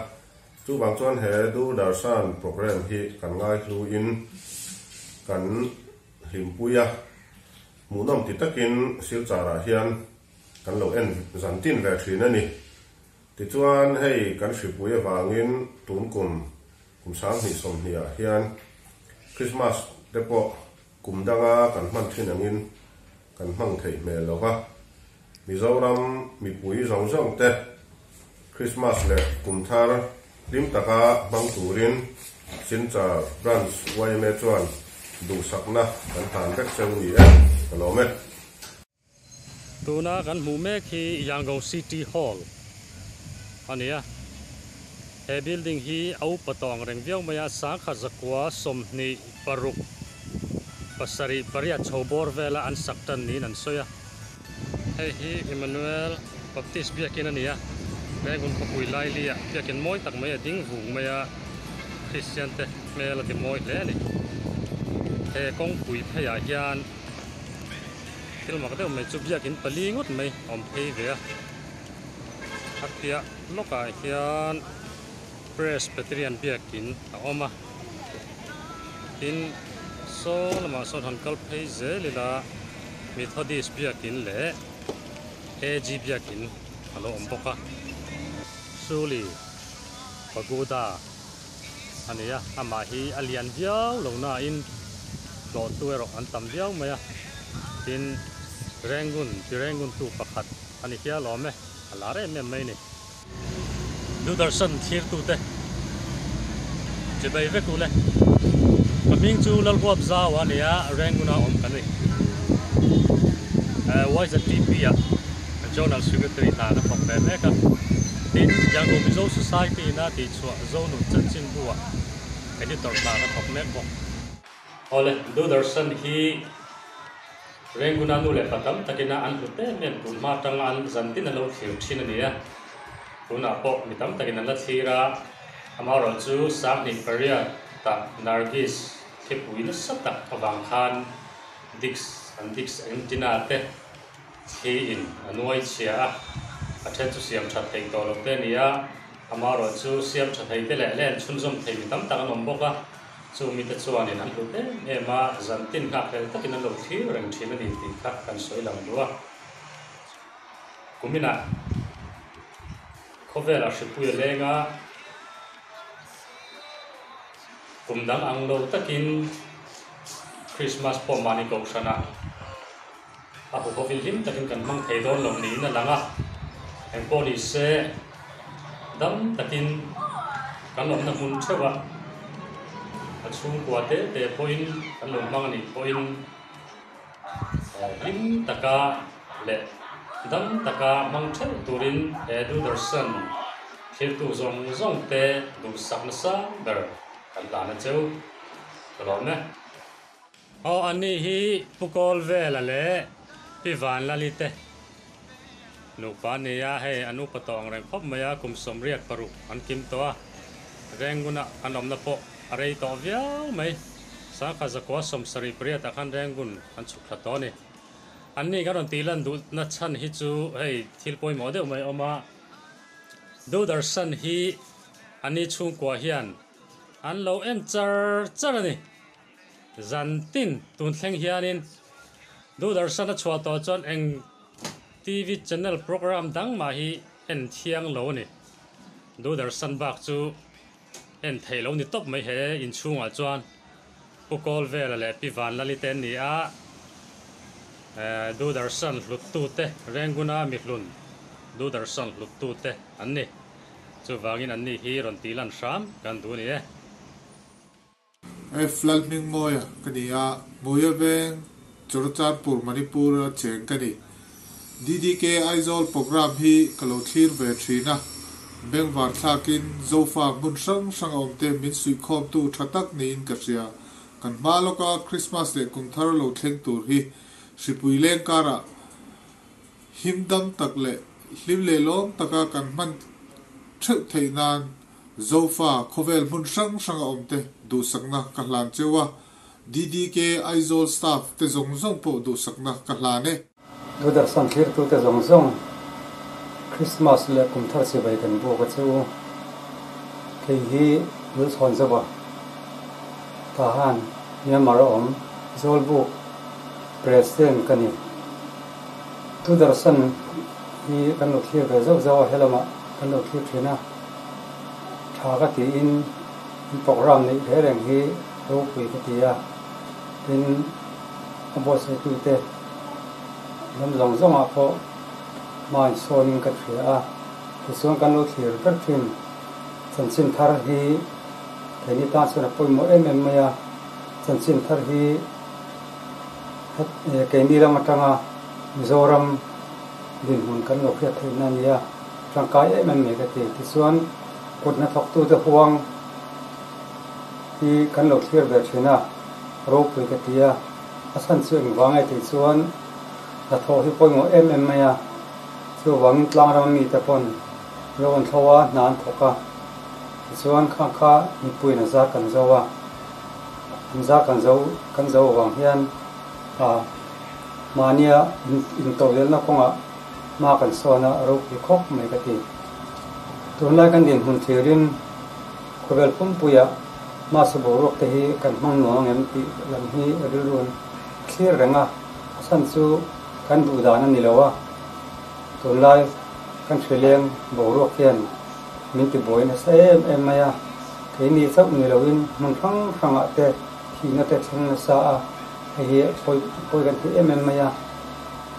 Chuvang chuan he Doordarshan programme hi kan ngaihluin kan hlimpui a, hmuhnawm ti takin Silchar-ah hian kan lo en zan tin ve thin a ni. Tichuan hei kan hripui avangin tun kum kum 2020 ah hian Christmas te pawh kum danga kan hman thin angin kan hmang theih hmel lo va, Mizoram mipui zawng zawng te Christmas leh kum thar hlim taka hmang turin Silchar Branch yma chuan duhsakna kan hlan vek cheu ni e, ka lawm e. Tuna kan hmuh mek hi Yangon City Hall a ni a, he building hi a upa tawh ang reng viau mai a, sangkhat zakua 26 pasarih pariat chho bawr vela an sak tan niin an sawi a. Hei hi Emmanuel Baptist biakin a ni a, Rangoon khawpui laili ah biakin mawi tak mai a ding vung mai a, Kristian te hmel a ti mawi hle a ni. He kawngpui pheiah hian. Thil mak deuh mai chu biakin pali ngawt mai a awm phei ve a, a piah lawkah hian Presbyterian biakin a awm a, tin saw lamah sawn han kal phei zel ila Methodist biakin leh AG biakin a lo awm bawk a, Suli Pagoda a ni a, amah hi a lian viau lo nain hlawhtu erawh an tam viau mai a, tin Rangoon ti Rangoon tu pakhat a ni hial awm e, a lar em em mai a ni. Doordarshan thirtute chibai vek ule, ka hming chu Lalhuap Zau a ni a, Rangoon-a awm ka ni. YZTP ah Journal Secretary hna ka thawk ve mek a, tin Yangon Mizo Society ina tihchhuah Zonun chanchinbu ah editor hna ka thawk mek bawk. Awle, Doordarshan hi Renguna nu leh pa tam takina an hlut em em tun hma atanga an zan tin an lo thlir thin a ni a, tunah pawh mi tam takin an la thlir a, amaherawhchu 28 tah Nargis thlipui nasa tak avang khan Dix an Dix antenna te Thli in a nuai chhia a, a then chu siam tha thei tawh lo te a ni a, amaherawhchu siam tha thei te leh len chhunzawm thei mi tam tak an awm bawk a, chu mite chuanin an hlut em em a, zan tin nghakhlel takin an lo thlir reng thin a ni tih kha kan sawi lang duh a. Kuminah khawvelah hripui a leng a, kum dang ang lo takin Krismas pawh mahni kohhranah, A huhovin hlim takin kan hmang thei dawn lo niin a lang a, engpawh ni se dam takin kan awmna hmun theuh a, a chhungkua te te pawhin kan lo hmang a nih pawhin Hlim taka leh dam taka hmang theuh turin he Doordarshan thirtu zawng zawng te duhsak nasa ber kan hlan a cheu. Ka lawm e. Aw ani hi Pu Kawlvela leh Pi Vanlali te nupa a ni a, hei an upa tawh ang reng khawp mai a, kum 86 an kim tawh a, Rengunah an awmna pawh a rei tawh viau mai. 1978 ah khan Rengun an chhuk thla tawh a ni. Anni kan rawn tih lan duhna chhan hi chu hei thil pawimawh deuh mai a awm a, Doordarshan hi anni chhungkua hian an lo en char char a ni. Zan tin tun thleng hianin Doordarshan a chhuah tawh chuan eng TV channel program dang mah hi en thiang lo a ni. Doordarshan bak chu en theih lo ni tawp mai he inchhungah chuan Pu Kawlvela leh Pi Vanlali te an ni a, Doordarshan hluttute Renguna mihlun Doordarshan hluttute an ni. Chuvangin anni hi rawn tih lan hram kan duh a ni e. F Lalhmingmawia ka ni a, Hmuia veng Churachandpur Manipur a cheng ka ni. DDK Aizawl programme hi ka lo thlir ve thin a, bengvar thlakin Zofa hmun hrang hrang a awmte min suihkhawmtu tha tak niin ka hria. Kan hma lawka Christmas leh kum thar lo thleng tur hi hripui leng karah him dam tak leh hlim leh lawm taka kan hman theuh theih nan Zofa khawvel hmun hrang hrang a awm te duhsakna ka hlan cheu a, DDK Aizawl staff te zawng zawng pawh duhsakna ka hlan e. Doordarshan thlirtute zawng zawng Christmas leh kum thar chibai kan buk a che u. Kei hi Lulchhawn Zova Tahan Myanmar a awm Zawlbuk President ka ni. Doordarshan hi kan lo thlir ve zauh zauh a, helamah kan lo thlir thin a. Tha ka tiin in program neih reng reng hi ropui ka ti a, tin a buatsaitute lam zawng zawngah pawh hmain sawnin ka hria a, tichuan kan lo thlir ber thin. Chanchin thar hi keini tan chuan a pawimawh em em mai a, chanchin thar hi keini lam atanga Mizoram dinhmun kan lo hriat theihna a ni a. Tangkai em em mai ka ti. Tichuan kut hnathawktute huang hi kan lo thlir ve thin a, ropui ka ti a. A chhan chu engvang nge tih chuan hnathawh hi pawimawh em em mai a. Chuvangin tlangrama mite pawn lo an thlo a, hna an thawk a. Tichuan khang kha mipuiin a zar kan zo a, an zar kan zo kan zo avang hian mahnia intodelhna kawngah Hma kan sawn a, a ropui khawp mai ka ti. Tunlai kan dinhmun thlirin khawvel pumpuiah hmasa boruak te hi kan hmang nuam ang em tih lam hi rilru an thlir reng a, a chhan chu kan duh dan a ni lo a, tunlai kan hrileng boruak hian min ti buai nasa em em mai a, keini chauh ni loin hmun hrang hrangah te thihna te thleng nasa a, hei hi pawi kan ti em em mai a.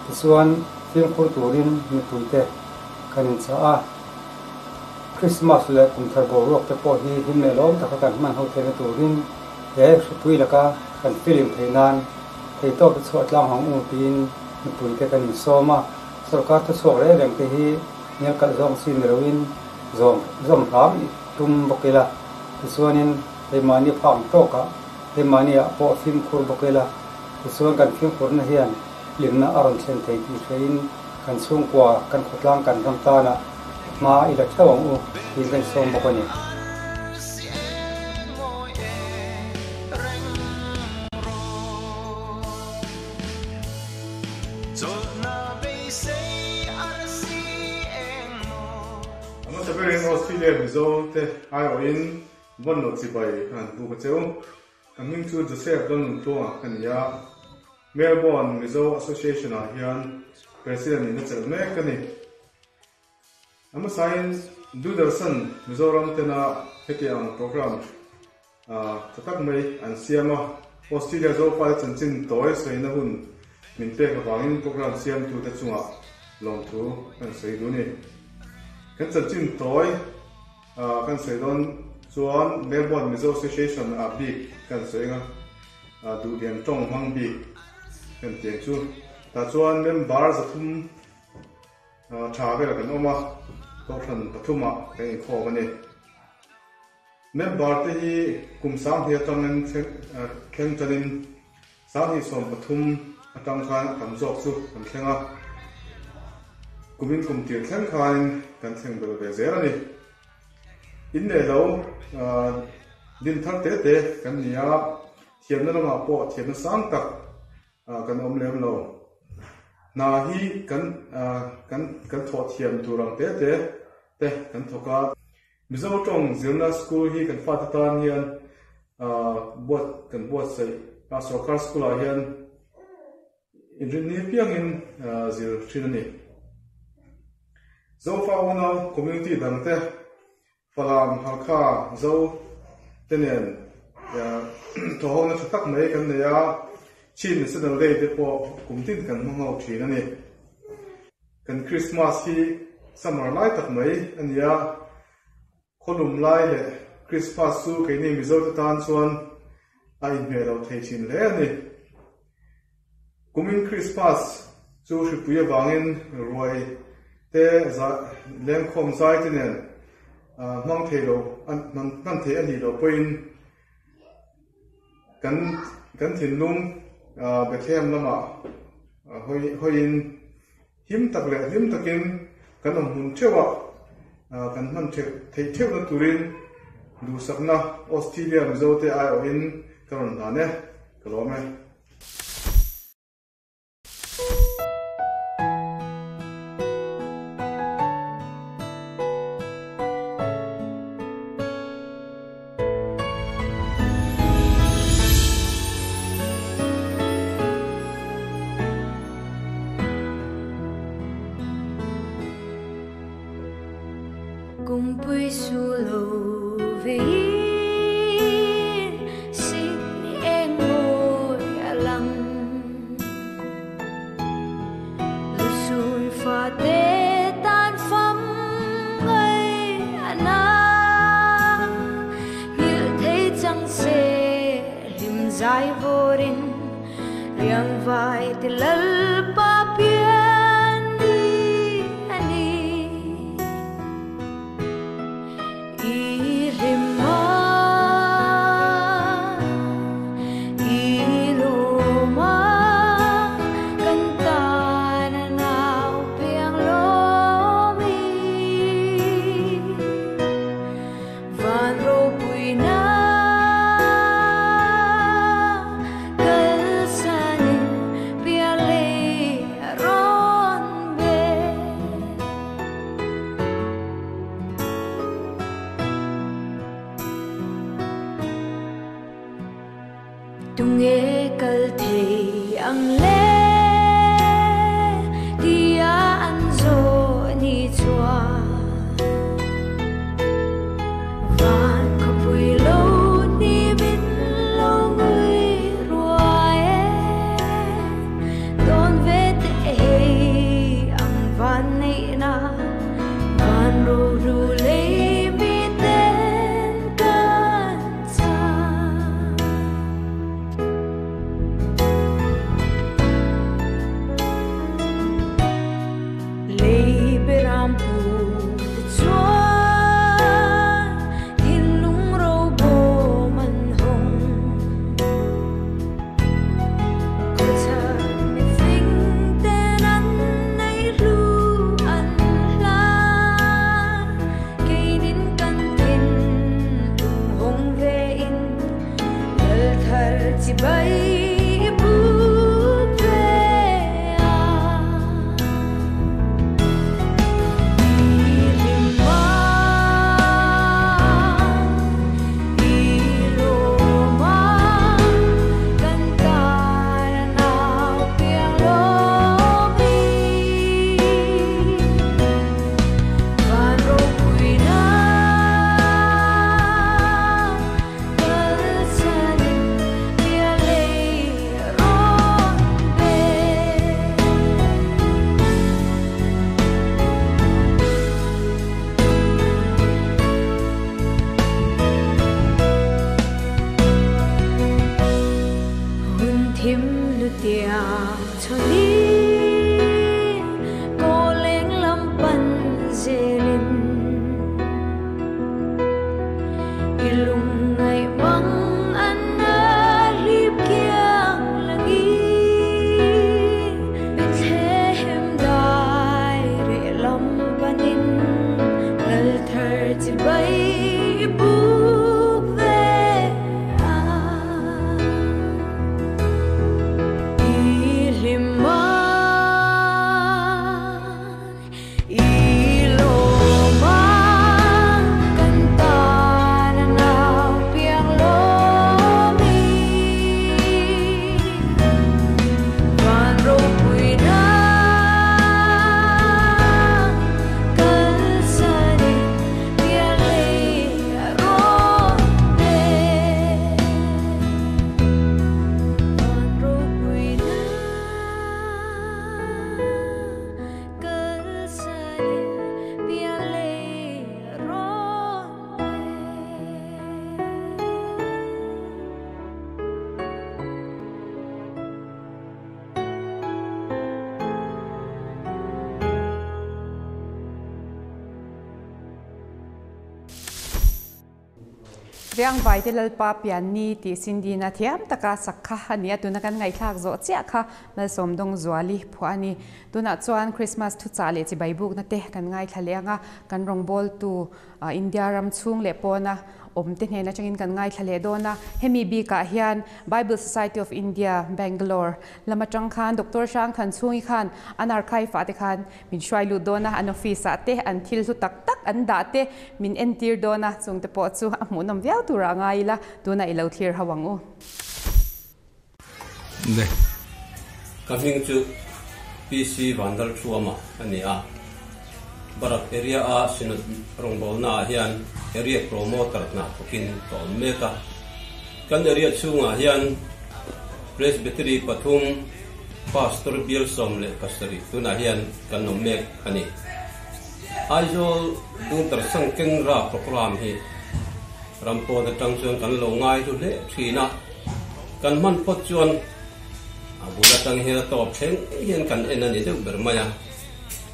Tichuan, fimkhur turin mipuite kan inchah a, Krismas leh kumthar boruak te pawh hi hlim leh lawm taka kan hman ho theihna turin he hripui laka kan filim theih nan theitawp i chhuah tlang ang u tiin mipuite kan insawm a, sorkar thuchhuak reng reng te hi hnial kalh zawng chi ni loin zawm zawm hram i tum bawk ila, tichuanin keimahni phak ang tawkah keimahniah pawh fimkhur bawk ila, tichuan kan fimkhurna hian hlimna a rawn thlen thei tih hrein kan chhungkua, kan khawtlang, kan ram tanah hma i la theuh ang u tiin kan sawm bawk a ni. A hmasa berin Australia Mizo te aiawhin vawn loh chibai ka han buk a cheu. Ka hming chu Joseph Lalnuntluanga ka ni a. Melbourne Mizo Association ah hian President in a chelh mek a ni. A hmasain Doordarshan Mizoram tena heti ang program tha tak mai an siam a, Australia Zofate chanchin tawi sawina hun min pek avangin program siamtute chungah lawmthu kan sawi duh a ni. Kan chanchin tawi kan sawi dawn chuan Melbourne Mizo Association ah bik kan sawi ang a. Duhlian tawng hmang bik kan tiang chu. Tah chuan member zathum tha vel kan awm a, kohhran pathumah kan inkhawm a ni. Member te hi kum 2000 atangin thleng tanin 2013 atang khan a tam zawk chu kan thleng a, kumin kum tir thleng khanin kan thleng bel ve zel a ni. In leh lo din thar te te kan ni a, thiamna lamah pawh thiamna sang tak kan awm lem lo. Hna hi kan kan kan thawh thiam tur ang te te te kan thawk a. Mizo tawng zirna school hi kan fate tan hian buat kan buatsaih a, sorkar school ah hian inrinni piangin zir thin a ni. Zofa unau community dangte Falam, Halkha, Zo te nen thawhhona tha tak mai kan nei a, Chin National Day te pawh kum tin kan hmang ho thin a ni. Kan Christmas hi summer lai tak mai a ni a, khawlum lai leh Christmas chu keini Mizo te tan chuan a inhmeh lo thei thin hle a ni. Kumin Christmas chu hripui avangin ruai te lengkhawm zai te nen hmang thei lo hman thei a nih loh pawhin kan kan thinlung Bethlehem lamah hawiin him tak leh hlim takin kan awm hmun theuhah kan hman theih theuhna turin duhsakna Australia Mizo te aiawhin ka rawn hlan e, ka lawm e. Kumpui su lo vein sikni eng mawi a lang. Lusun fa te tan fam ngai ana, ngil thei chang se lim zai vorin riang vai ti lal pa pian ni ani. I lim ma, i lo ma, kan ta na nau piang lo mi. Van ro pui na, kal sanin pia le ron be. Tunge kal thei ang le, tia an zo ni chua. Van kho pui lo ni min lo ngui ruai e, don ve te hei ang van nei na, van ro ru le mi ten kan cha. Lei beram pu te chuan, thin lung ro bo man hong. Kho cha mi fing ten an nei lu an hla, kei nin kan thin lung hong ve in, lal thar chi bai bu ve a. Riang Vaite Lalpa pian ni tih Cindy-na thiam taka sak kha a ni a, tuna kan ngaihthlak zawh chiah kha Malsawmdawng Zuali phuah a ni. Tunah chuan Christmas thuchah leh chibai bukna te kan ngaithla leh ang a, kan rawngbawltu India ram chhung leh pawna awm te hnen atangin kan ngaithla leh dawn a. Hemi bikah hian Bible Society of India, Bangalore lam atang khan Doctor Hrang Thanchhungi khan an archive ah te khan min hruai lut dawn a, an office ah te an thil hlu tak tak an dah te min entir dawn a, chung te pawh chu a hmuhnawm viau turah a ngai ila, tunah i lo thlir ho ang u. Le. Ka hming chu PC Vandalthuama a ni a. Barak area a Synod rawngbawlna ah hian Area Promoter hna thawkin ka awm mek a. Kan area chhungah hian Presbytery pathum, Pastor bial 17 tunah hian kan awm mek a ni. Aizawl Doordarshan Kendra Programme hi Ram pawn atang chuan kan lo ngai hlu hle thin a, kan hman phawt chuan a bul atang hian a tawp thleng hian kan en a ni deuh ber mai a,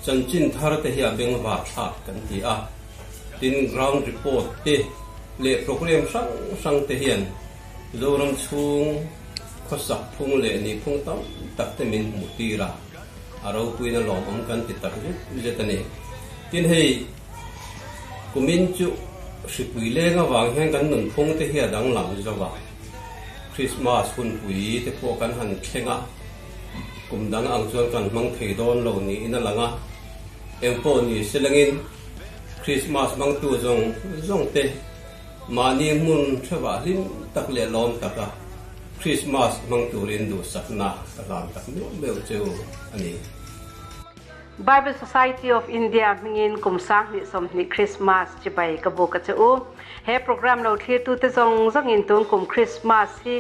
chanchin thar te hi a bengvar thlak kan ti a, tin ground report te leh program hrang hrang te hian Zoram chhung khawsak phung leh nihphung tam tak te min hmuh tir a, a ropuina lawmawm kan ti tak zet zet a ni. Tin hei. Kumin chu hripui leng avang hian kan nunphung te hi a danglam zo a, Christmas hunpui te pawh kan han thleng a, kum dang ang chuan kan hmang thei dawn lo niin a lang a, engpawh ni selengin Christmas hmangtu zawng zawng te mahni hmun hrevah hlim tak leh lawm taka Christmas hmang turin duhsakna ka hlan tak meuh meuh cheu a ni. Bible Society of India hmingin kum 2020 Christmas chibai ka buk a che u. He program lo thlirtute zawng zawngin tun kum Christmas hi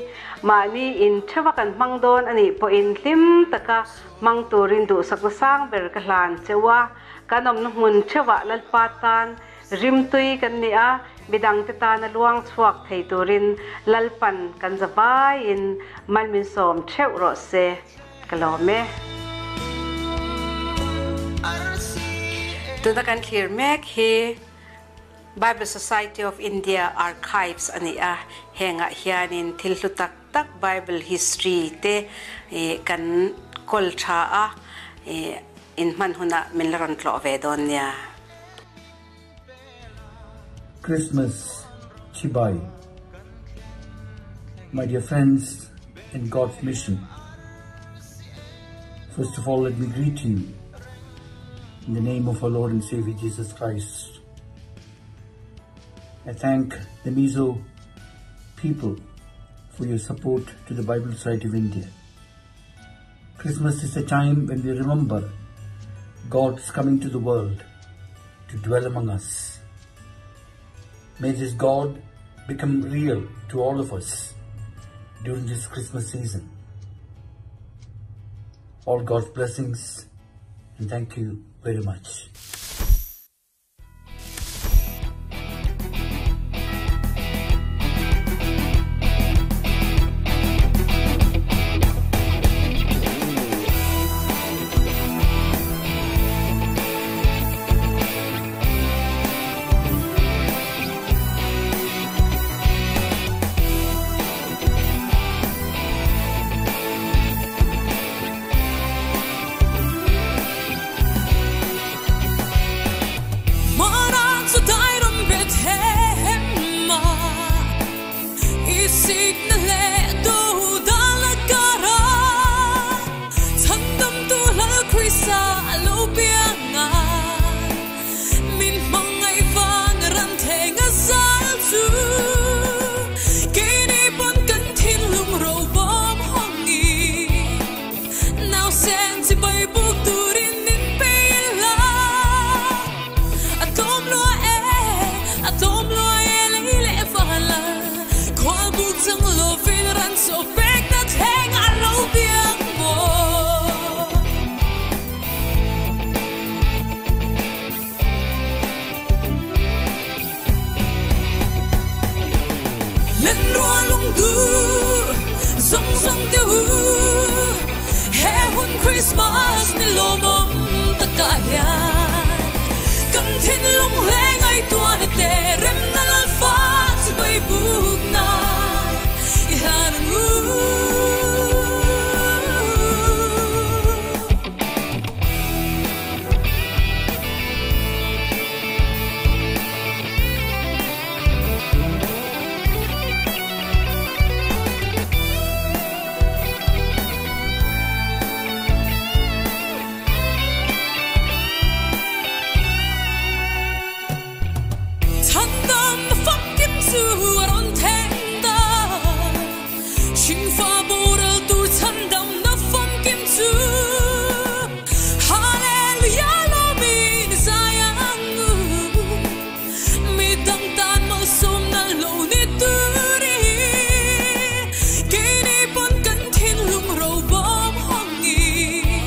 mahni in theuha kan hmang dawn a nih pawhin hlim taka hmang turin duhsakna sang ber ka hlan che u a. Kan awmna hmun theuhah Lalpa tan rimtui kan ni a, midangte tana luang chhuak thei turin Lalpan kan zavaiin mal min sawm theuh rawh se. Ka lawm e. Tuna kan thlir mek hi Bible Society of India Archives a ni a, hengah hianin thil hlu tak tak Bible history te kan kawl tha a, inhman hunah min la rawn tlawh ve dawn nia. Christmas Chibai My dear friends in God's mission First of all let me greet you in the name of our Lord and Savior Jesus Christ I thank the Mizo people for your support to the Bible Society of India. Christmas is a time when we remember God's coming to the world to dwell among us. May this God become real to all of us during this Christmas season. All God's blessings and thank you very much. Christmas ni lomom takaya Kan thin lung hle ngai tua te rem na lal fa chi bai bu Hringfa boral tur chhandamna famkim chu. Hallelujah lawmin zai ang u. Midang tan malsawmna lo ni turin. Keini pawn kan thinlung ro bawm hawngin.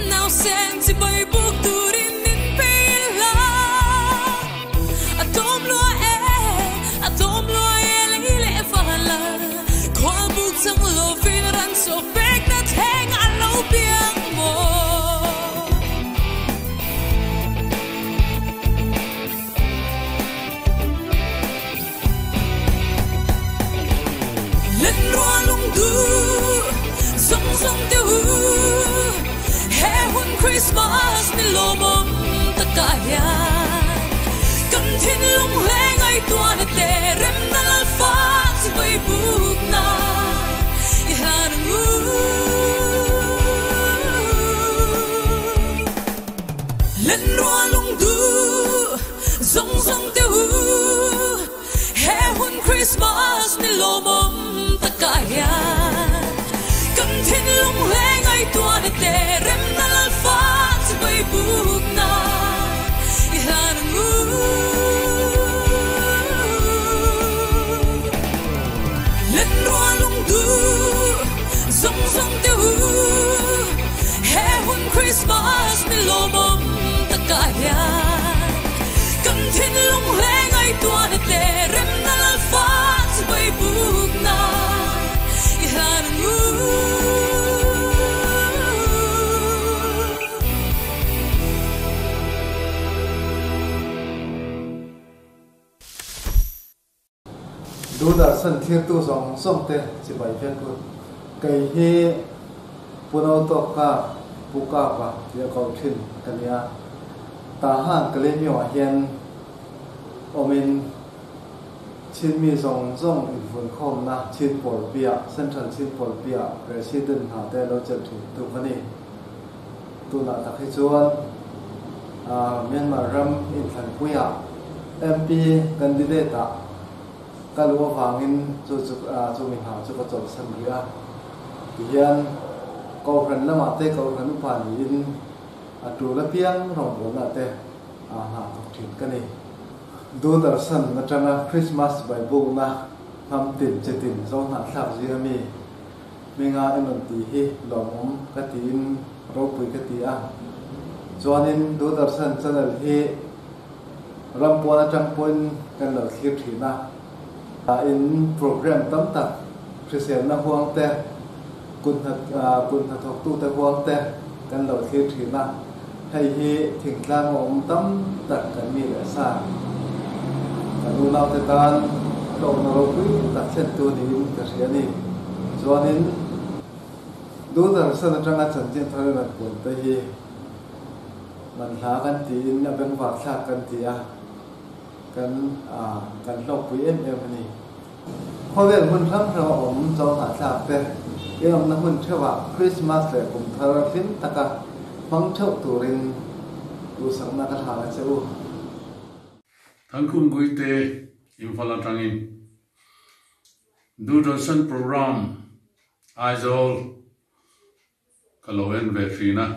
Nausen chibai buk turin nin pe la. A tlawm lua e, a tlawm lua e lei leh vala. Khual buk chang lovin ran chaw pek na thleng a lo piang maw. Len rua lung du, zawng zawng te u. He hun Christmas ni lawmawm takah hian kan thinlung hle ngaihtuah na te remna lalfa chibai bukna i hlan ang u. Len rua lung du, zawng zawng te u. He hun Christmas ni lawmawm takah hian kan thinlung hle ngaihtuah na te remna lalfa chibai bukna i hlan ang u. Len rua lung du, zawng zawng te u. He hun Christmas ni lawmawm takah hian kan thinlung hle ngaihtuah na te remna lalfa chibai bukna i hlan ang u. Doordarshan thirtu zawng zawng te chibai vek u. Kei hi Puno tawk ka pu kap a tih a ko thin ka nia. Tahan Kalemyo ah hian awmin Chinmi zawng zawng invunkhawmna Chin pawl piah, Central Chin pawl piah President hna te lo chelh thin tu ka ni. Tunah tak hi chuan Myanmar ram inthlanpuiah MP candidate ah ka lu avangin chu chu chumi hna chu ka chawlhsan rih a. Tihian Kohhran lamah te Kohhran upa niin a tul apiang rawngbawlna te hna thawk thin ka ni. Doordarshan atanga Christmas Bible-na hnam tin chi tin zo hnahthlak zinga mi hminga en rawn tih hi lawmawm ka tiin ropui ka ti a. Chuanin Doordarshan channel hi ram pawn atang pawhin kan lo thlir thin a. In program tam tak hriselna huang te, kut hnathawktute huang te kan lo thlir thin a. Hei hi thingtlang a awm tam tak kan mi leh sa. Kan unaute tan hlawkna ropui tak thlentu niin ka hria a ni. Chuanin Doordarshan atanga chanchin thar i rawn puan te hi manhla kan tiin a bengvar thlak kan ti a, kan kan hlawkpui em em a ni. Khawvel hmun hrang hrang a awm chawnghnah thlak te i awmna hmun theuhah Krismas leh kum thar hlim taka hmang theuh turin duhsakna ka thlan a che u. Thangkhum Guite Imphal atangin Doordarshan Programme Aizawl ka lo en ve thin a,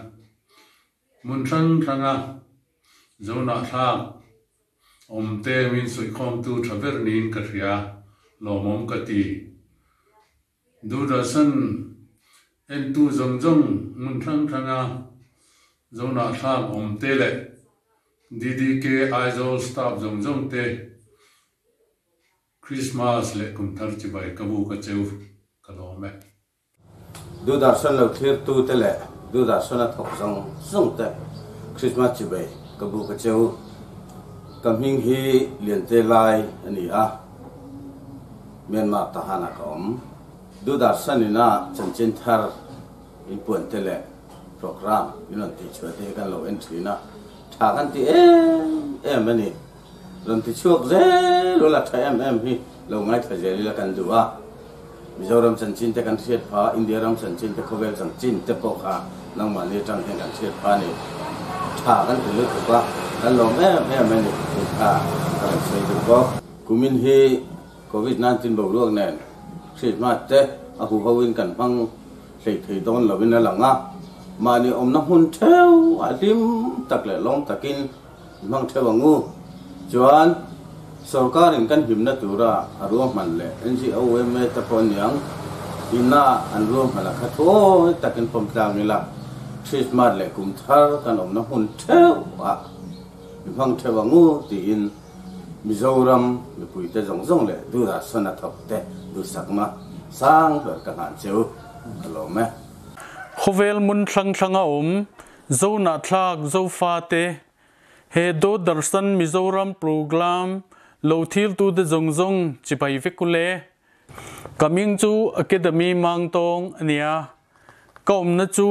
hmun hrang hranga Zohnahthlak awmte min suihkhawmtu tha ber niin ka hria, lawmawm ka ti. Doordarshan entu zawng zawng hmun hrang hranga Zohnahthlak awmte leh DDK Aizawl staff zawng zawng te Christmas leh kumthar chibai ka bu ka cheu ka lawm e. Doordarshan lo thlirtu te leh Doordarshan a thawk zawng zawng te Christmas chibai ka bu ka cheu. Ka hming hi Liante Lai a ni a, Myanmar Tahan ah ka awm. Doordarshan in a chanchin thar in puan te leh program in rawn tih chhuah te hi kan lo en thin a, tha kan ti em em a ni. Rawn ti chhuak zel ula tha em em hi lo ngaithla zel ila kan duh a. Mizoram chanchin te kan hriat pha, India ram chanchin te, khawvel chanchin te pawh kha nangmahni atang hian kan hriat pha a ni. Tha kan ti lutuk a, kan lawm em em a ni tih kha ka rawn sawi duh bawk. Kumin hi Covid 19 boruak nen Christmas te a hu ho in kan hmang hlei thei dawn lo in a lang a, mahni awmna hmun theuh ah hlim tak leh lawm takin i hmang theuh ang u. Chuan sorkar in kan himna tura a ruahman leh NGO yma te pawh aniang ina an ruahman a kha thuawi takin pawm tlang ila Christmas leh kum thar kan awmna hmun theuh ah i hmang theuh ang u tiin Mizoram mipuite zawng zawng leh Doordarshan a thawk te duhsakna sang ber ka nghah cheu ka lawm e. Khawvel hmun thlang thlanga awm Zonahthlak Zofate he Doordarshan Mizoram Programme lo thiltute zawng zawng chibai vek u le. Ka hming chu Academy Mangtawng a nia. Ka awmna chu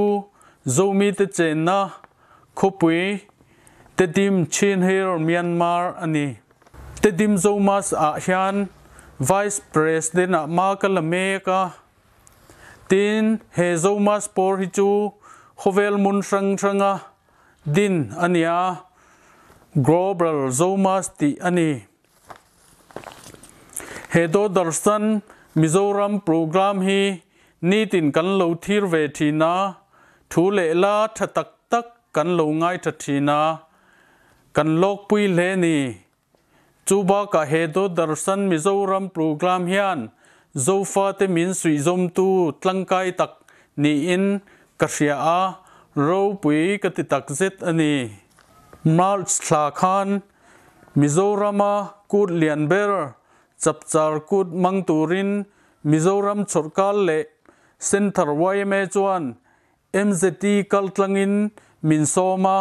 Zomite chenna khawpui Tedim Chinhir Myanmar a ni. Tedim Zomas ah hian Vice President ah hma ka la mek a. Tin, he Zomas pawr hi chu khawvel hmun hrang hranga din a ni a, Global Zomas tih a ni. He Doordarshan Mizoram Programme hi nitin kan lo thir ve thin a, thu leh la tha tak tak kan lo ngaitha thin a, kan lawkpui hle ni. Chu bakah he Doordarshan Mizoram Programme hian Zofate min suihzawmtu tlangkai tak niin ka hria a, ropui ka ti takzet a ni. March thla khan Mizorama kut lian ber Chapchar kut hmang turin Mizoram chawrhkal leh Centre yma chuan MZT kaltlangin min sawm a,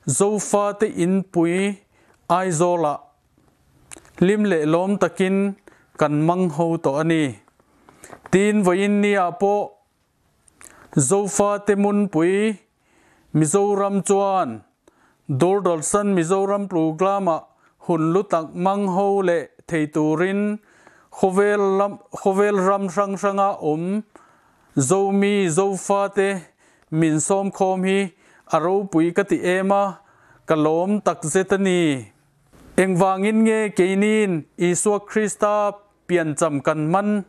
Zofate inpui Aizawlah hlim leh lawm takin kan mang ho tawh a ni. Tin, vawiin niah pawh Zofate hmunpui Mizoram chuan Doordarshan Mizoram Programme-ah hun lu tak mang ho leh thei turin khawvel lam khawvel ram hrang hranga awm Zomi Zofate min sawmkhawm hi a ropui ka ti em a, ka lawm takzet a ni. Engvangin nge keiniin Isua Krista Piancham kan man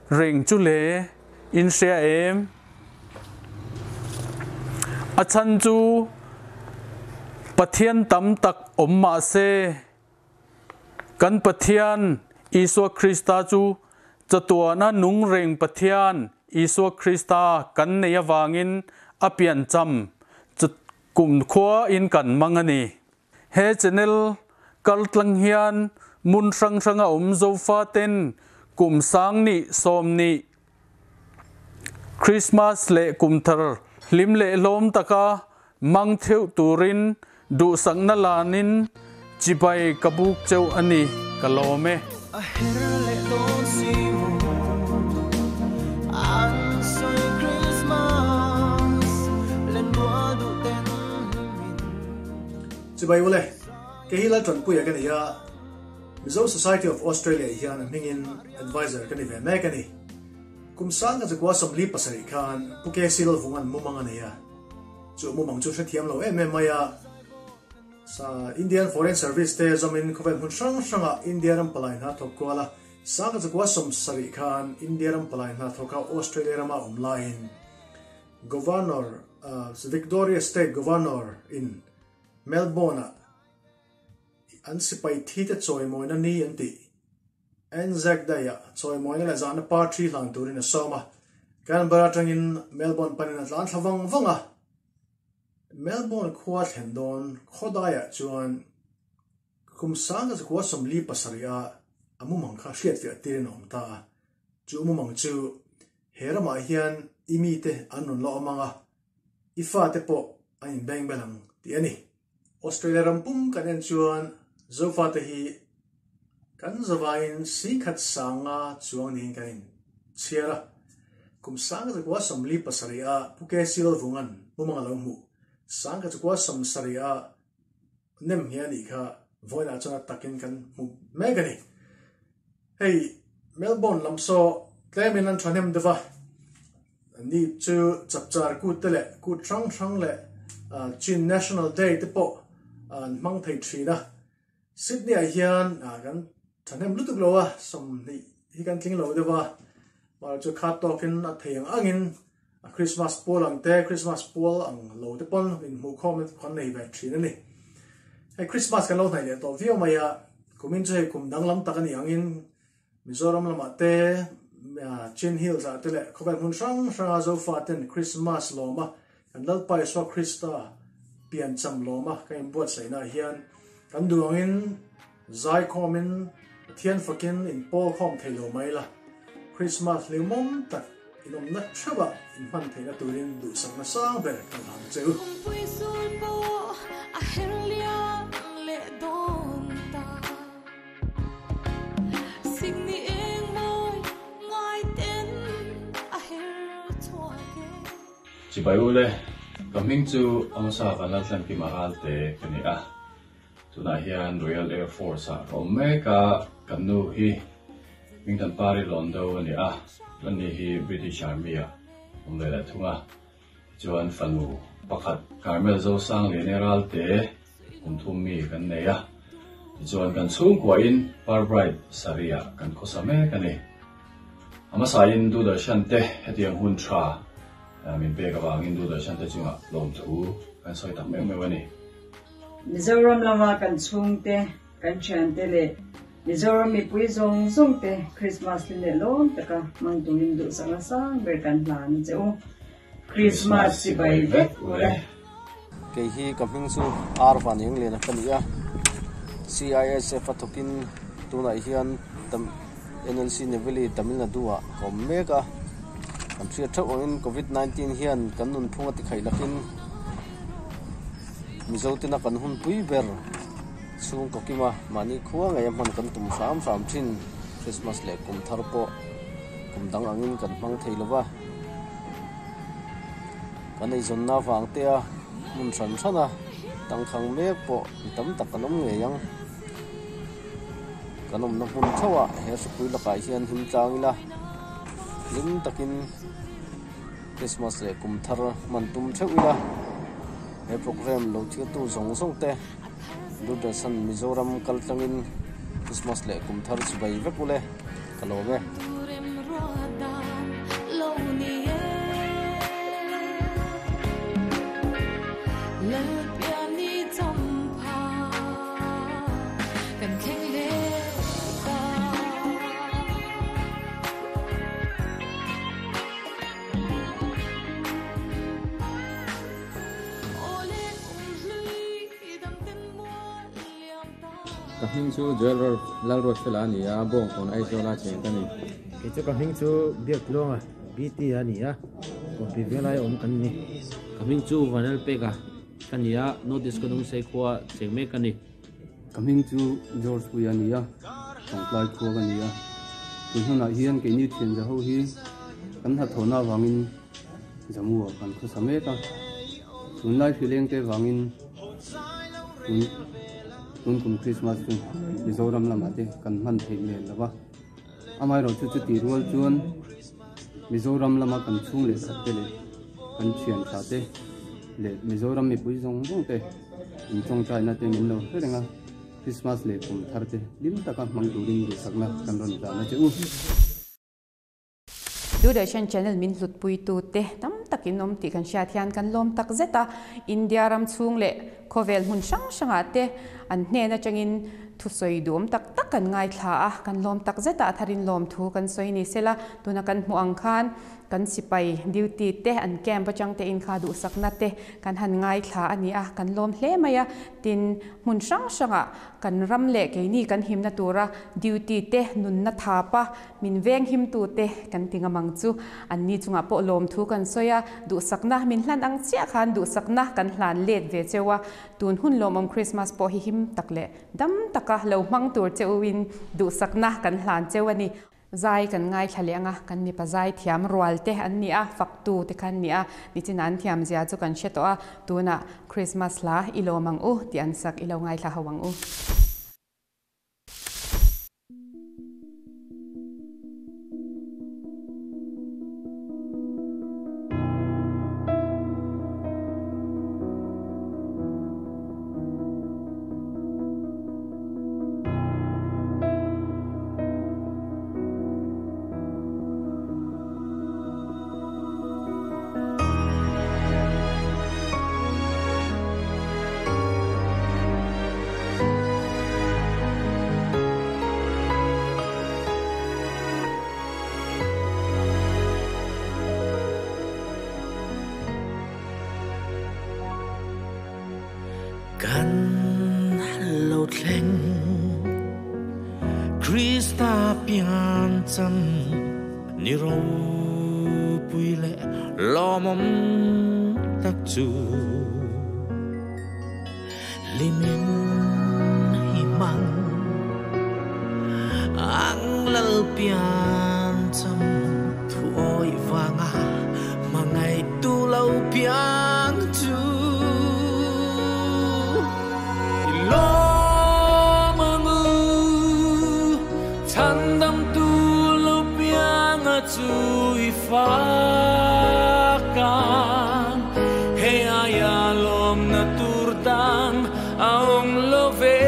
reng chu le in hria em? A chhan chu Pathian tam tak awm mah se, kan Pathian Isua Krista chu chatuana nung reng Pathian Isua Krista kan nei avangin a piancham chu kumkhua in kan mang a ni. He channel kal tlang hian hmun hrang hranga awm Zofaten kum sang nih sawm nih Christmas leh kum thar hlim leh hlawm taka mang theuh turin duhsakna lanin chibai ka buk cheu a ni, ka lawm e. A her leh dawn si mu an sawi Christmas len rual duh ten hlim in. Chibai ule, kei hi Laltanpuia ka ni a, Mizo Society of Australia hian a hmingin Advisor ka ni ve mek a ni. Kum sang ka chakua 47 khan Pu KC Lalvunga'n mumang a nei a, chu mumang chu hrethiam lo em em mai a, Sa Indian Foreign Service te zawmin khawvel hmun hrang hrangah India ram palai hna thawk kual a, sang ka chakua 70 khan India ram palai hna thawka Australia rama awm laiin Governor Victoria State Governor in Melbourne-ah an sipai thi te chawimawina ni an tih Anzac Day-ah chawimawina leh zahna party hlan turin a sawm a, Canberra atangin Melbourne panin a tlan thla vang vang a. Melbourne khua thlen dawn khawdaiah chuan kum sanga zakua 47 a a mumang kha hriatfiah tirin a awm ta a. Chu mumang chu he ramah hian i mite an rawn la awm ang a, i fate pawh an inbeng bel ang tih a ni. Australia ram pum kan en chuan Zofate hi kan zavaiin singkhat sanga chuang niin kan inchhiar a. Kum sanga zakua 47 a Pu KC Lalvunga'n mumang a lo hmuh sanga zakua 70 a nem nghe a nih kha vawiinah chuan a takin kan hmu mek a ni. Hei Melbourne lam saw tlemin an thahnem deuh a, ni chu chapchar kut te leh kut hrang hrang leh Chin National Day te pawh an hmang thei thin a. Sydney ah hian kan thahnem lutuk lo a, 20 hi kan tling lo deuh a. Mahse chu khat tawkin a thei ang angin a Christmas pual ang te, Christmas pual ang lo te pawn inhmuhkhawmna te kan nei ve thin a ni. Hei Christmas kan lo hnaih leh tawh viau mai a, kumin chu hei kum danglam tak a nih angin Mizoram lamah te, Chin Hills ah te leh khawvel hmun hrang hranga Zofa ten Christmas lawma kan Lalpa Isua Krista piancham lawma kan inbuatsaihna ah hian kan duh angin zaikhawmin Pathian fakin inpawl khawm thei lo mai la, Christmas hlimawm tak inawmna theuhah inhman theihna turin duhsakna sang ber kan hlan che u. Pumpui sul pawh a her liam leh dawn ta. Sikni eng mawi ngai ten a her chhuak e. Chibai ule, ka hming chu Amosa Vanlaltlankima Ralte ka ni a. Tunah hian Royal Air Force ah ka awm mek a, kan nu hi Mingtan Pari Londo a ni a, ani hi British Army ah awm ve leh thung a. Tichuan fanu pakhat Carmel Zosang Liane Ralte kum thum mi kan nei a, tichuan kan chhungkuahin Parbright saree-ah kan khawsa mek a ni. A hmasain Doordarshan te hetiang hun tha min pek avangin Doordarshan te chungah lawmthu kan sawi tak meuh meuh a ni. Mizoram lama kan chhungte, kan thiante leh Mizoram mipui zawng zawng te Krismas hlim leh lawm taka hmang turin duhsakna sang ber kan hlan a che u. Krismas chibai vek u le. Kei hi ka hming chu R Van Englena ka ni a, CISF a thawkin tunah hian NLC Neyveli Tamil Nadu ah ka awm mek a. Kan hriat theuh angin Covid 19 hian kan nunphung a tikhaih lakin Mizo tena kan hunpui ber chhungkaw kima mahni khua ngei a hman kan tum hram hram thin. Christmas leh kum thar pawh kum dang angin kan hmang thei lo va. Kan eizawnna avang te a hmun hran hran a tangkhang mek pawh mi tam tak kan awm ngei ang. Kan awmna hmun theuhah he hripui lakah hian him tlang ila hlim takin Christmas leh kum thar hman tum theuh ila he programme lo thiltu zawng zawng te Doordarshan Mizoram kal tlangin Christmas leh kum thar chibai vek ule ka lawm e. Ka hming chu Joel Lalruatfela a ni a, Bawngkawn Aizawla cheng ka ni. Kei chu ka hming chu Biaktluanga, BT, a ni a, Kawmpi Venglai awm kan ni. Ka hming chu Vanlalpeka ka ni a, North East Kawdungsei khua cheng mek ka ni. Ka hming chu George Puia a ni a, Chawngtlai khua ka ni a. Tun hmunah hian keini thian za ho hi kan hnathawhna avangin Jammu ah kan khawsa mek a. Tunlai hrileng te vangin tun tun kum Christmas chu Mizoram lamah te kan hman theih hmel lo va. Amaherawh chu chuti rual chuan Mizoram lama kan chhung leh khat te leh kan thian tha te leh Mizoram mipui zawng zawng te in tawngtaina te min lo hre reng a, Christmas leh kum thar te hlim taka hmang turin duhsakna kan rawn tlan a che u. Doordarshan channel min hlutpuitu te tam tak in awm tih kan hriat hian kan lawm tak zet a, India ram chhung leh khawvel hmun hrang hrangah te an hnen atangin thusawi duhawm tak tak kan ngaithla a, kan lawm tak zet a, a tharin lawmthu kan sawi ni sela, tuna kan hmuh ang khan kan sipai duty te an camp atang te in kha duhsakna te kan han ngaithla a ni a, kan lawm hle mai a, tin hmun hrang hrangah kan ram leh keini kan himna tura duty te nunna thapa Min veng himtute kan ti ngam ang chu. Anni chungah pawh lawmthu kan sawi a, duhsakna min hlan ang chiah khan duhsakna kan hlan let ve cheu a. Tun hun lawmawm Krismas pawh hi him tak leh dam taka lo hmang tur cheuin duhsakna kan hlan cheu a ni. Zai kan ngaithla leh ang a, kan mipa zai thiam rual te an ni a, faktu te kha an ni a, nichina an thiam zia chu kan hre tawh a, tunah Krismas hla i lawm ang u tih an sak i lo ngaithla ho ang u. Kan lo thleng Krista pian cham ni ropui le lawmawm tak chu limin hi mang ang lal pian cham thu oi vanga mangai tu lo piang chu lo mangu chandam tu lo piang chu i fa kan he aya lom na tur dang aong lo ve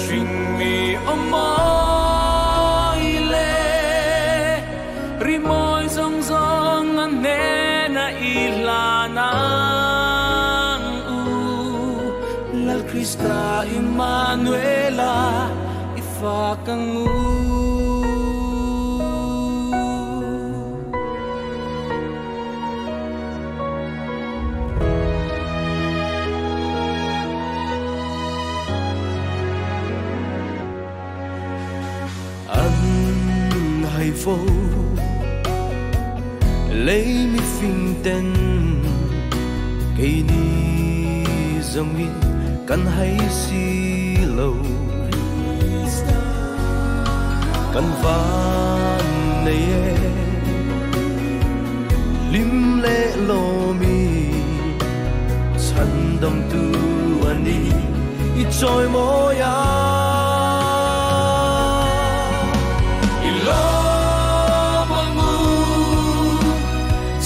hring mi omoi le rimoi zong zong an ne na ilanang u lal Krista Emmanuela ifakangu. Vô lấy mi phim tên cây ni dòng in căn hay xì lâu căn van này lim lệ lô mi chân đồng tu ani ít trôi môi à.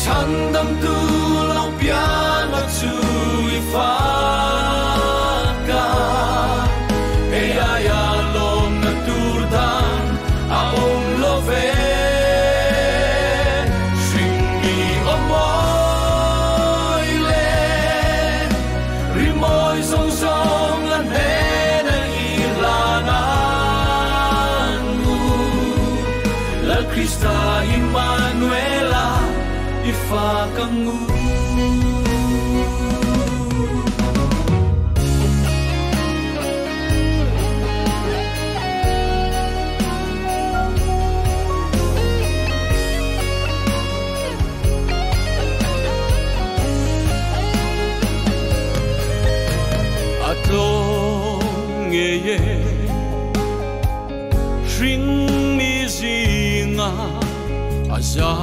Chandam tu lo piano chu i fa ka e aya lom na tur dan a om lo ve hring mi omoi le rimoi zong zong lan he na i lanan u la Krista Emmanuela ifakangu. Atlong ye hring mi zinga aza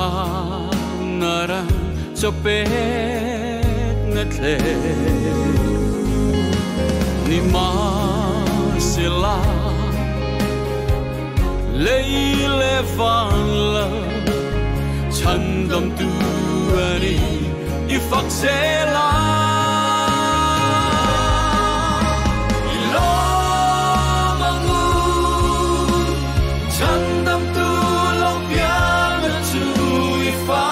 narang chopek na tle ni ma sila leile van la chandam tu ani ifak sela ilo mangu chandam tu lo pian chu ifa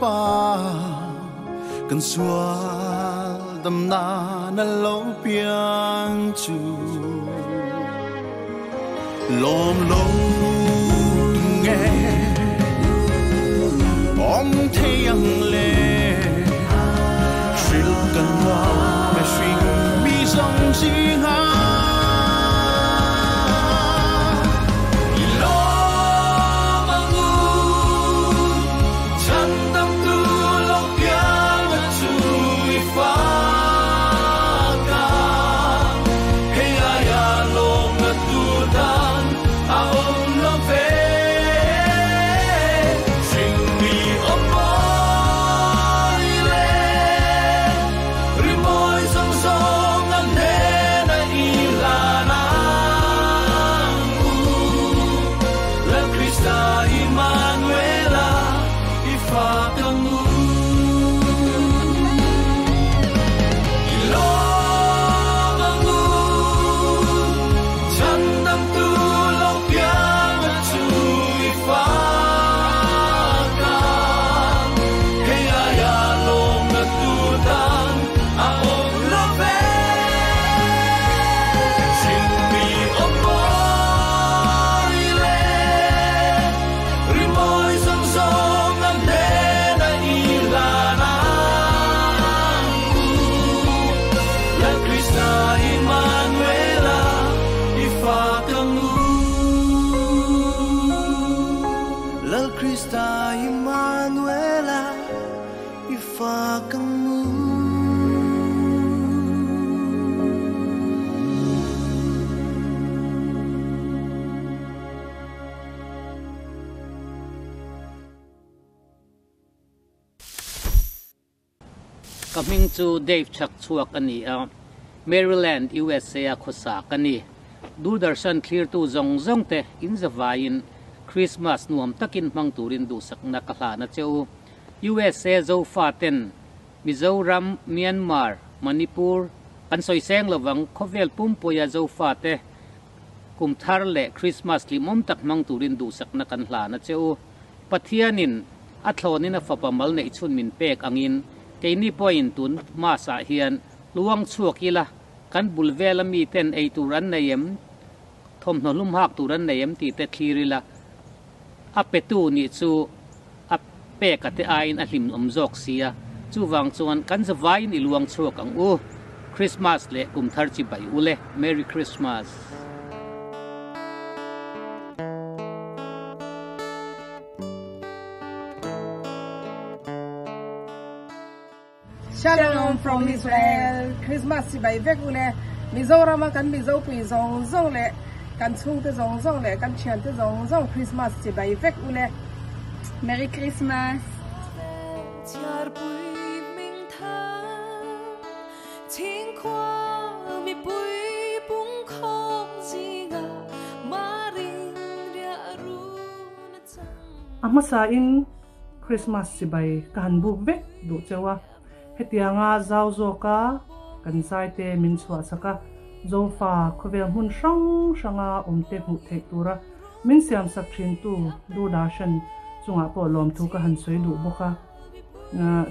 pa kan sual dam na na lo piang chu lom lo nghe om theyang le shril kan wa me shring mi zong ji ha. Hey, I Ka hming chu Dave Chhakchhuak a ni a, Maryland, USA a khawsa ka ni. Doordarshan thlirtu zawng zawng te in zavaiin Christmas nuam takin hmang turin duhsakna ka hlan a che u. USA Zofa ten Mizoram, Myanmar, Manipur kan sawi seng lovang khawvel pumpuia Zofa te kum thar leh Christmas hlimawm tak hmang turin duhsakna kan hlan a che u. Pathianin a thlawnin a fapa mal neih chhun min pek angin keini pawhin tun Mass ah hian luang chhuak ila kan bul vela miten ei tur an nei em, thawmhnaw hlum hak tur an nei em tih te thlir ila a petu nih chu a pek a te aiin a hlimawm zawk sia. Chuvang chuan kan zavaiin i luang chhuak ang u. Christmas leh kum thar chi bai ule. Merry Christmas. Shalom from Israel Christmas chibai vek ule Mizoram a kan Mizo pui zawng zawng leh kan chhungte zawng zawng leh kan thiante zawng zawng Christmas chibai vek ule Merry Christmas. A hmasa in Christmas chibai ka han buk vek duh cheu a, hetianga zau zawka kan zaite min chhuah sak a, Zofa khawvel hmun hrang hranga awmte hmuh theih tura min siam sak thintu Doordarshan chungah pawh lawmthu ka han sawi duh bawk a.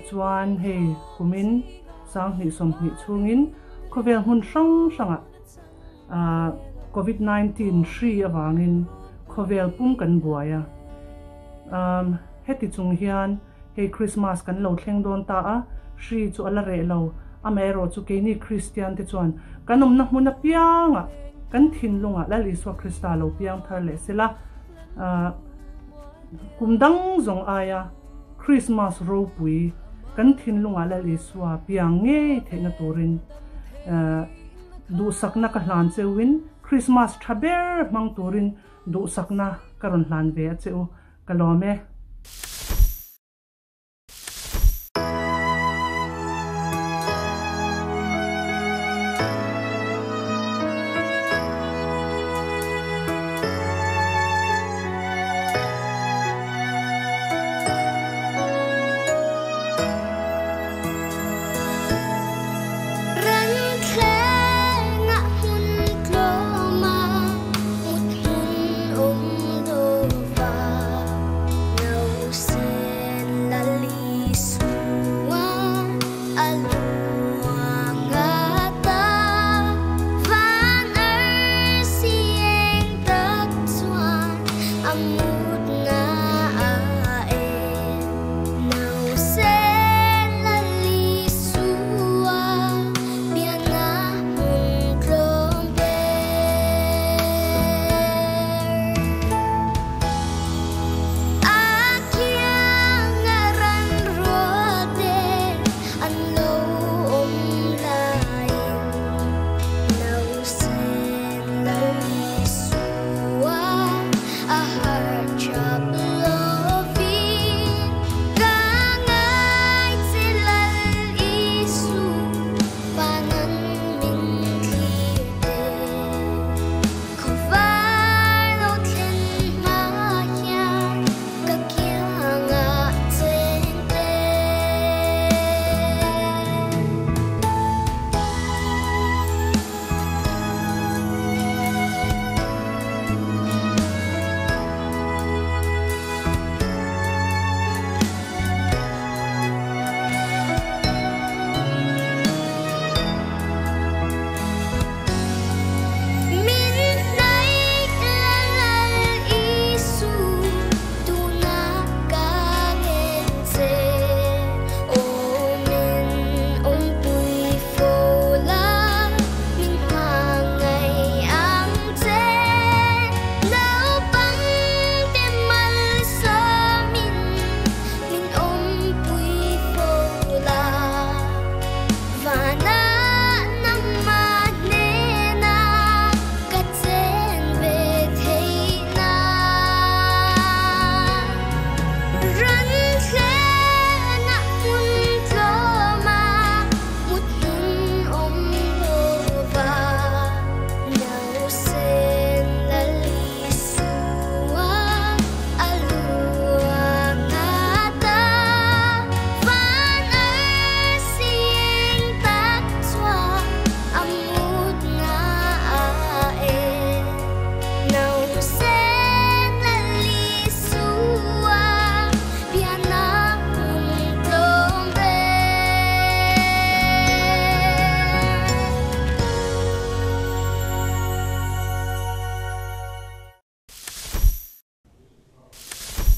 Chuan hei kumin 2020 chhungin khawvel hmun hrang hrangah Covid 19 hri avangin khawvel pum kan buai a. Heti chung hian hei Christmas kan lo thleng dawn ta a, hri chu a la reh lo. Amaherawh chu keini Kristian te chuan kan awmna hmun apiangah kan thinlungah Lal Isua Krista lo piang thar leh sela, kum dang zawng aia Christmas ropui kan thinlungah Lal Isua piang ngei theihna turin duhsakna ka hlan cheuin Christmas tha ber hmang turin duhsakna ka rawn hlan ve a che u, ka lawm e.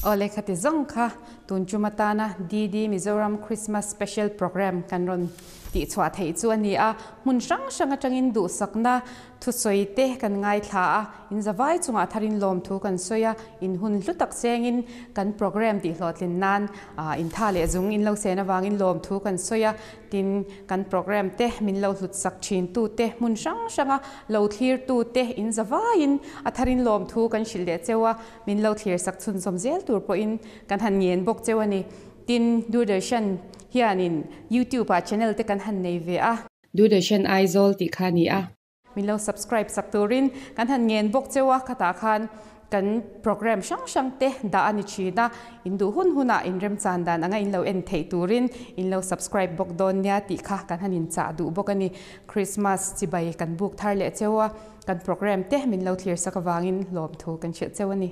Aw lehkha ti zawng kha tun tum atana DD Mizoram Christmas Special Programme kan rawn tihchhuah theih chu a ni a. Hmun hrang hrang atangin duhsakna thusawi te kan ngaithla a, in zavai chungah tharin lawmthu kan sawi a, in hun hlu tak chengin kan programme tihhlawhtlin nan intha leh zung in lo sen avangin lawmthu kan sawi a. Tin, kan programme te min lo hlut sak thin tu te, hmun hrang hranga lo thlir tu te in zavaiin a tharin lawmthu kan hrilh leh cheu a, min lo thlir sak chhunzawm zel tur pawhin kan han ngen bawk cheu a ni. Tin, Doordarshan hianin YouTube ah channel te kan han nei ve a. Doordarshan Aizawl tih kha a ni a. Min lo subscribe sak turin kan han ngen bawk cheu a, khatah khan kan program hrang hrang te dah a ni thin a, in duh hun hunah in remchan dan anga in lo en theih turin in lo subscribe bawk dawn nia tih kha kan han inchah duh bawk a ni. Christmas chibai kan buk thar leh cheu a, kan program te min lo thlir sak avangin lawmthu kan hrilh cheu a ni.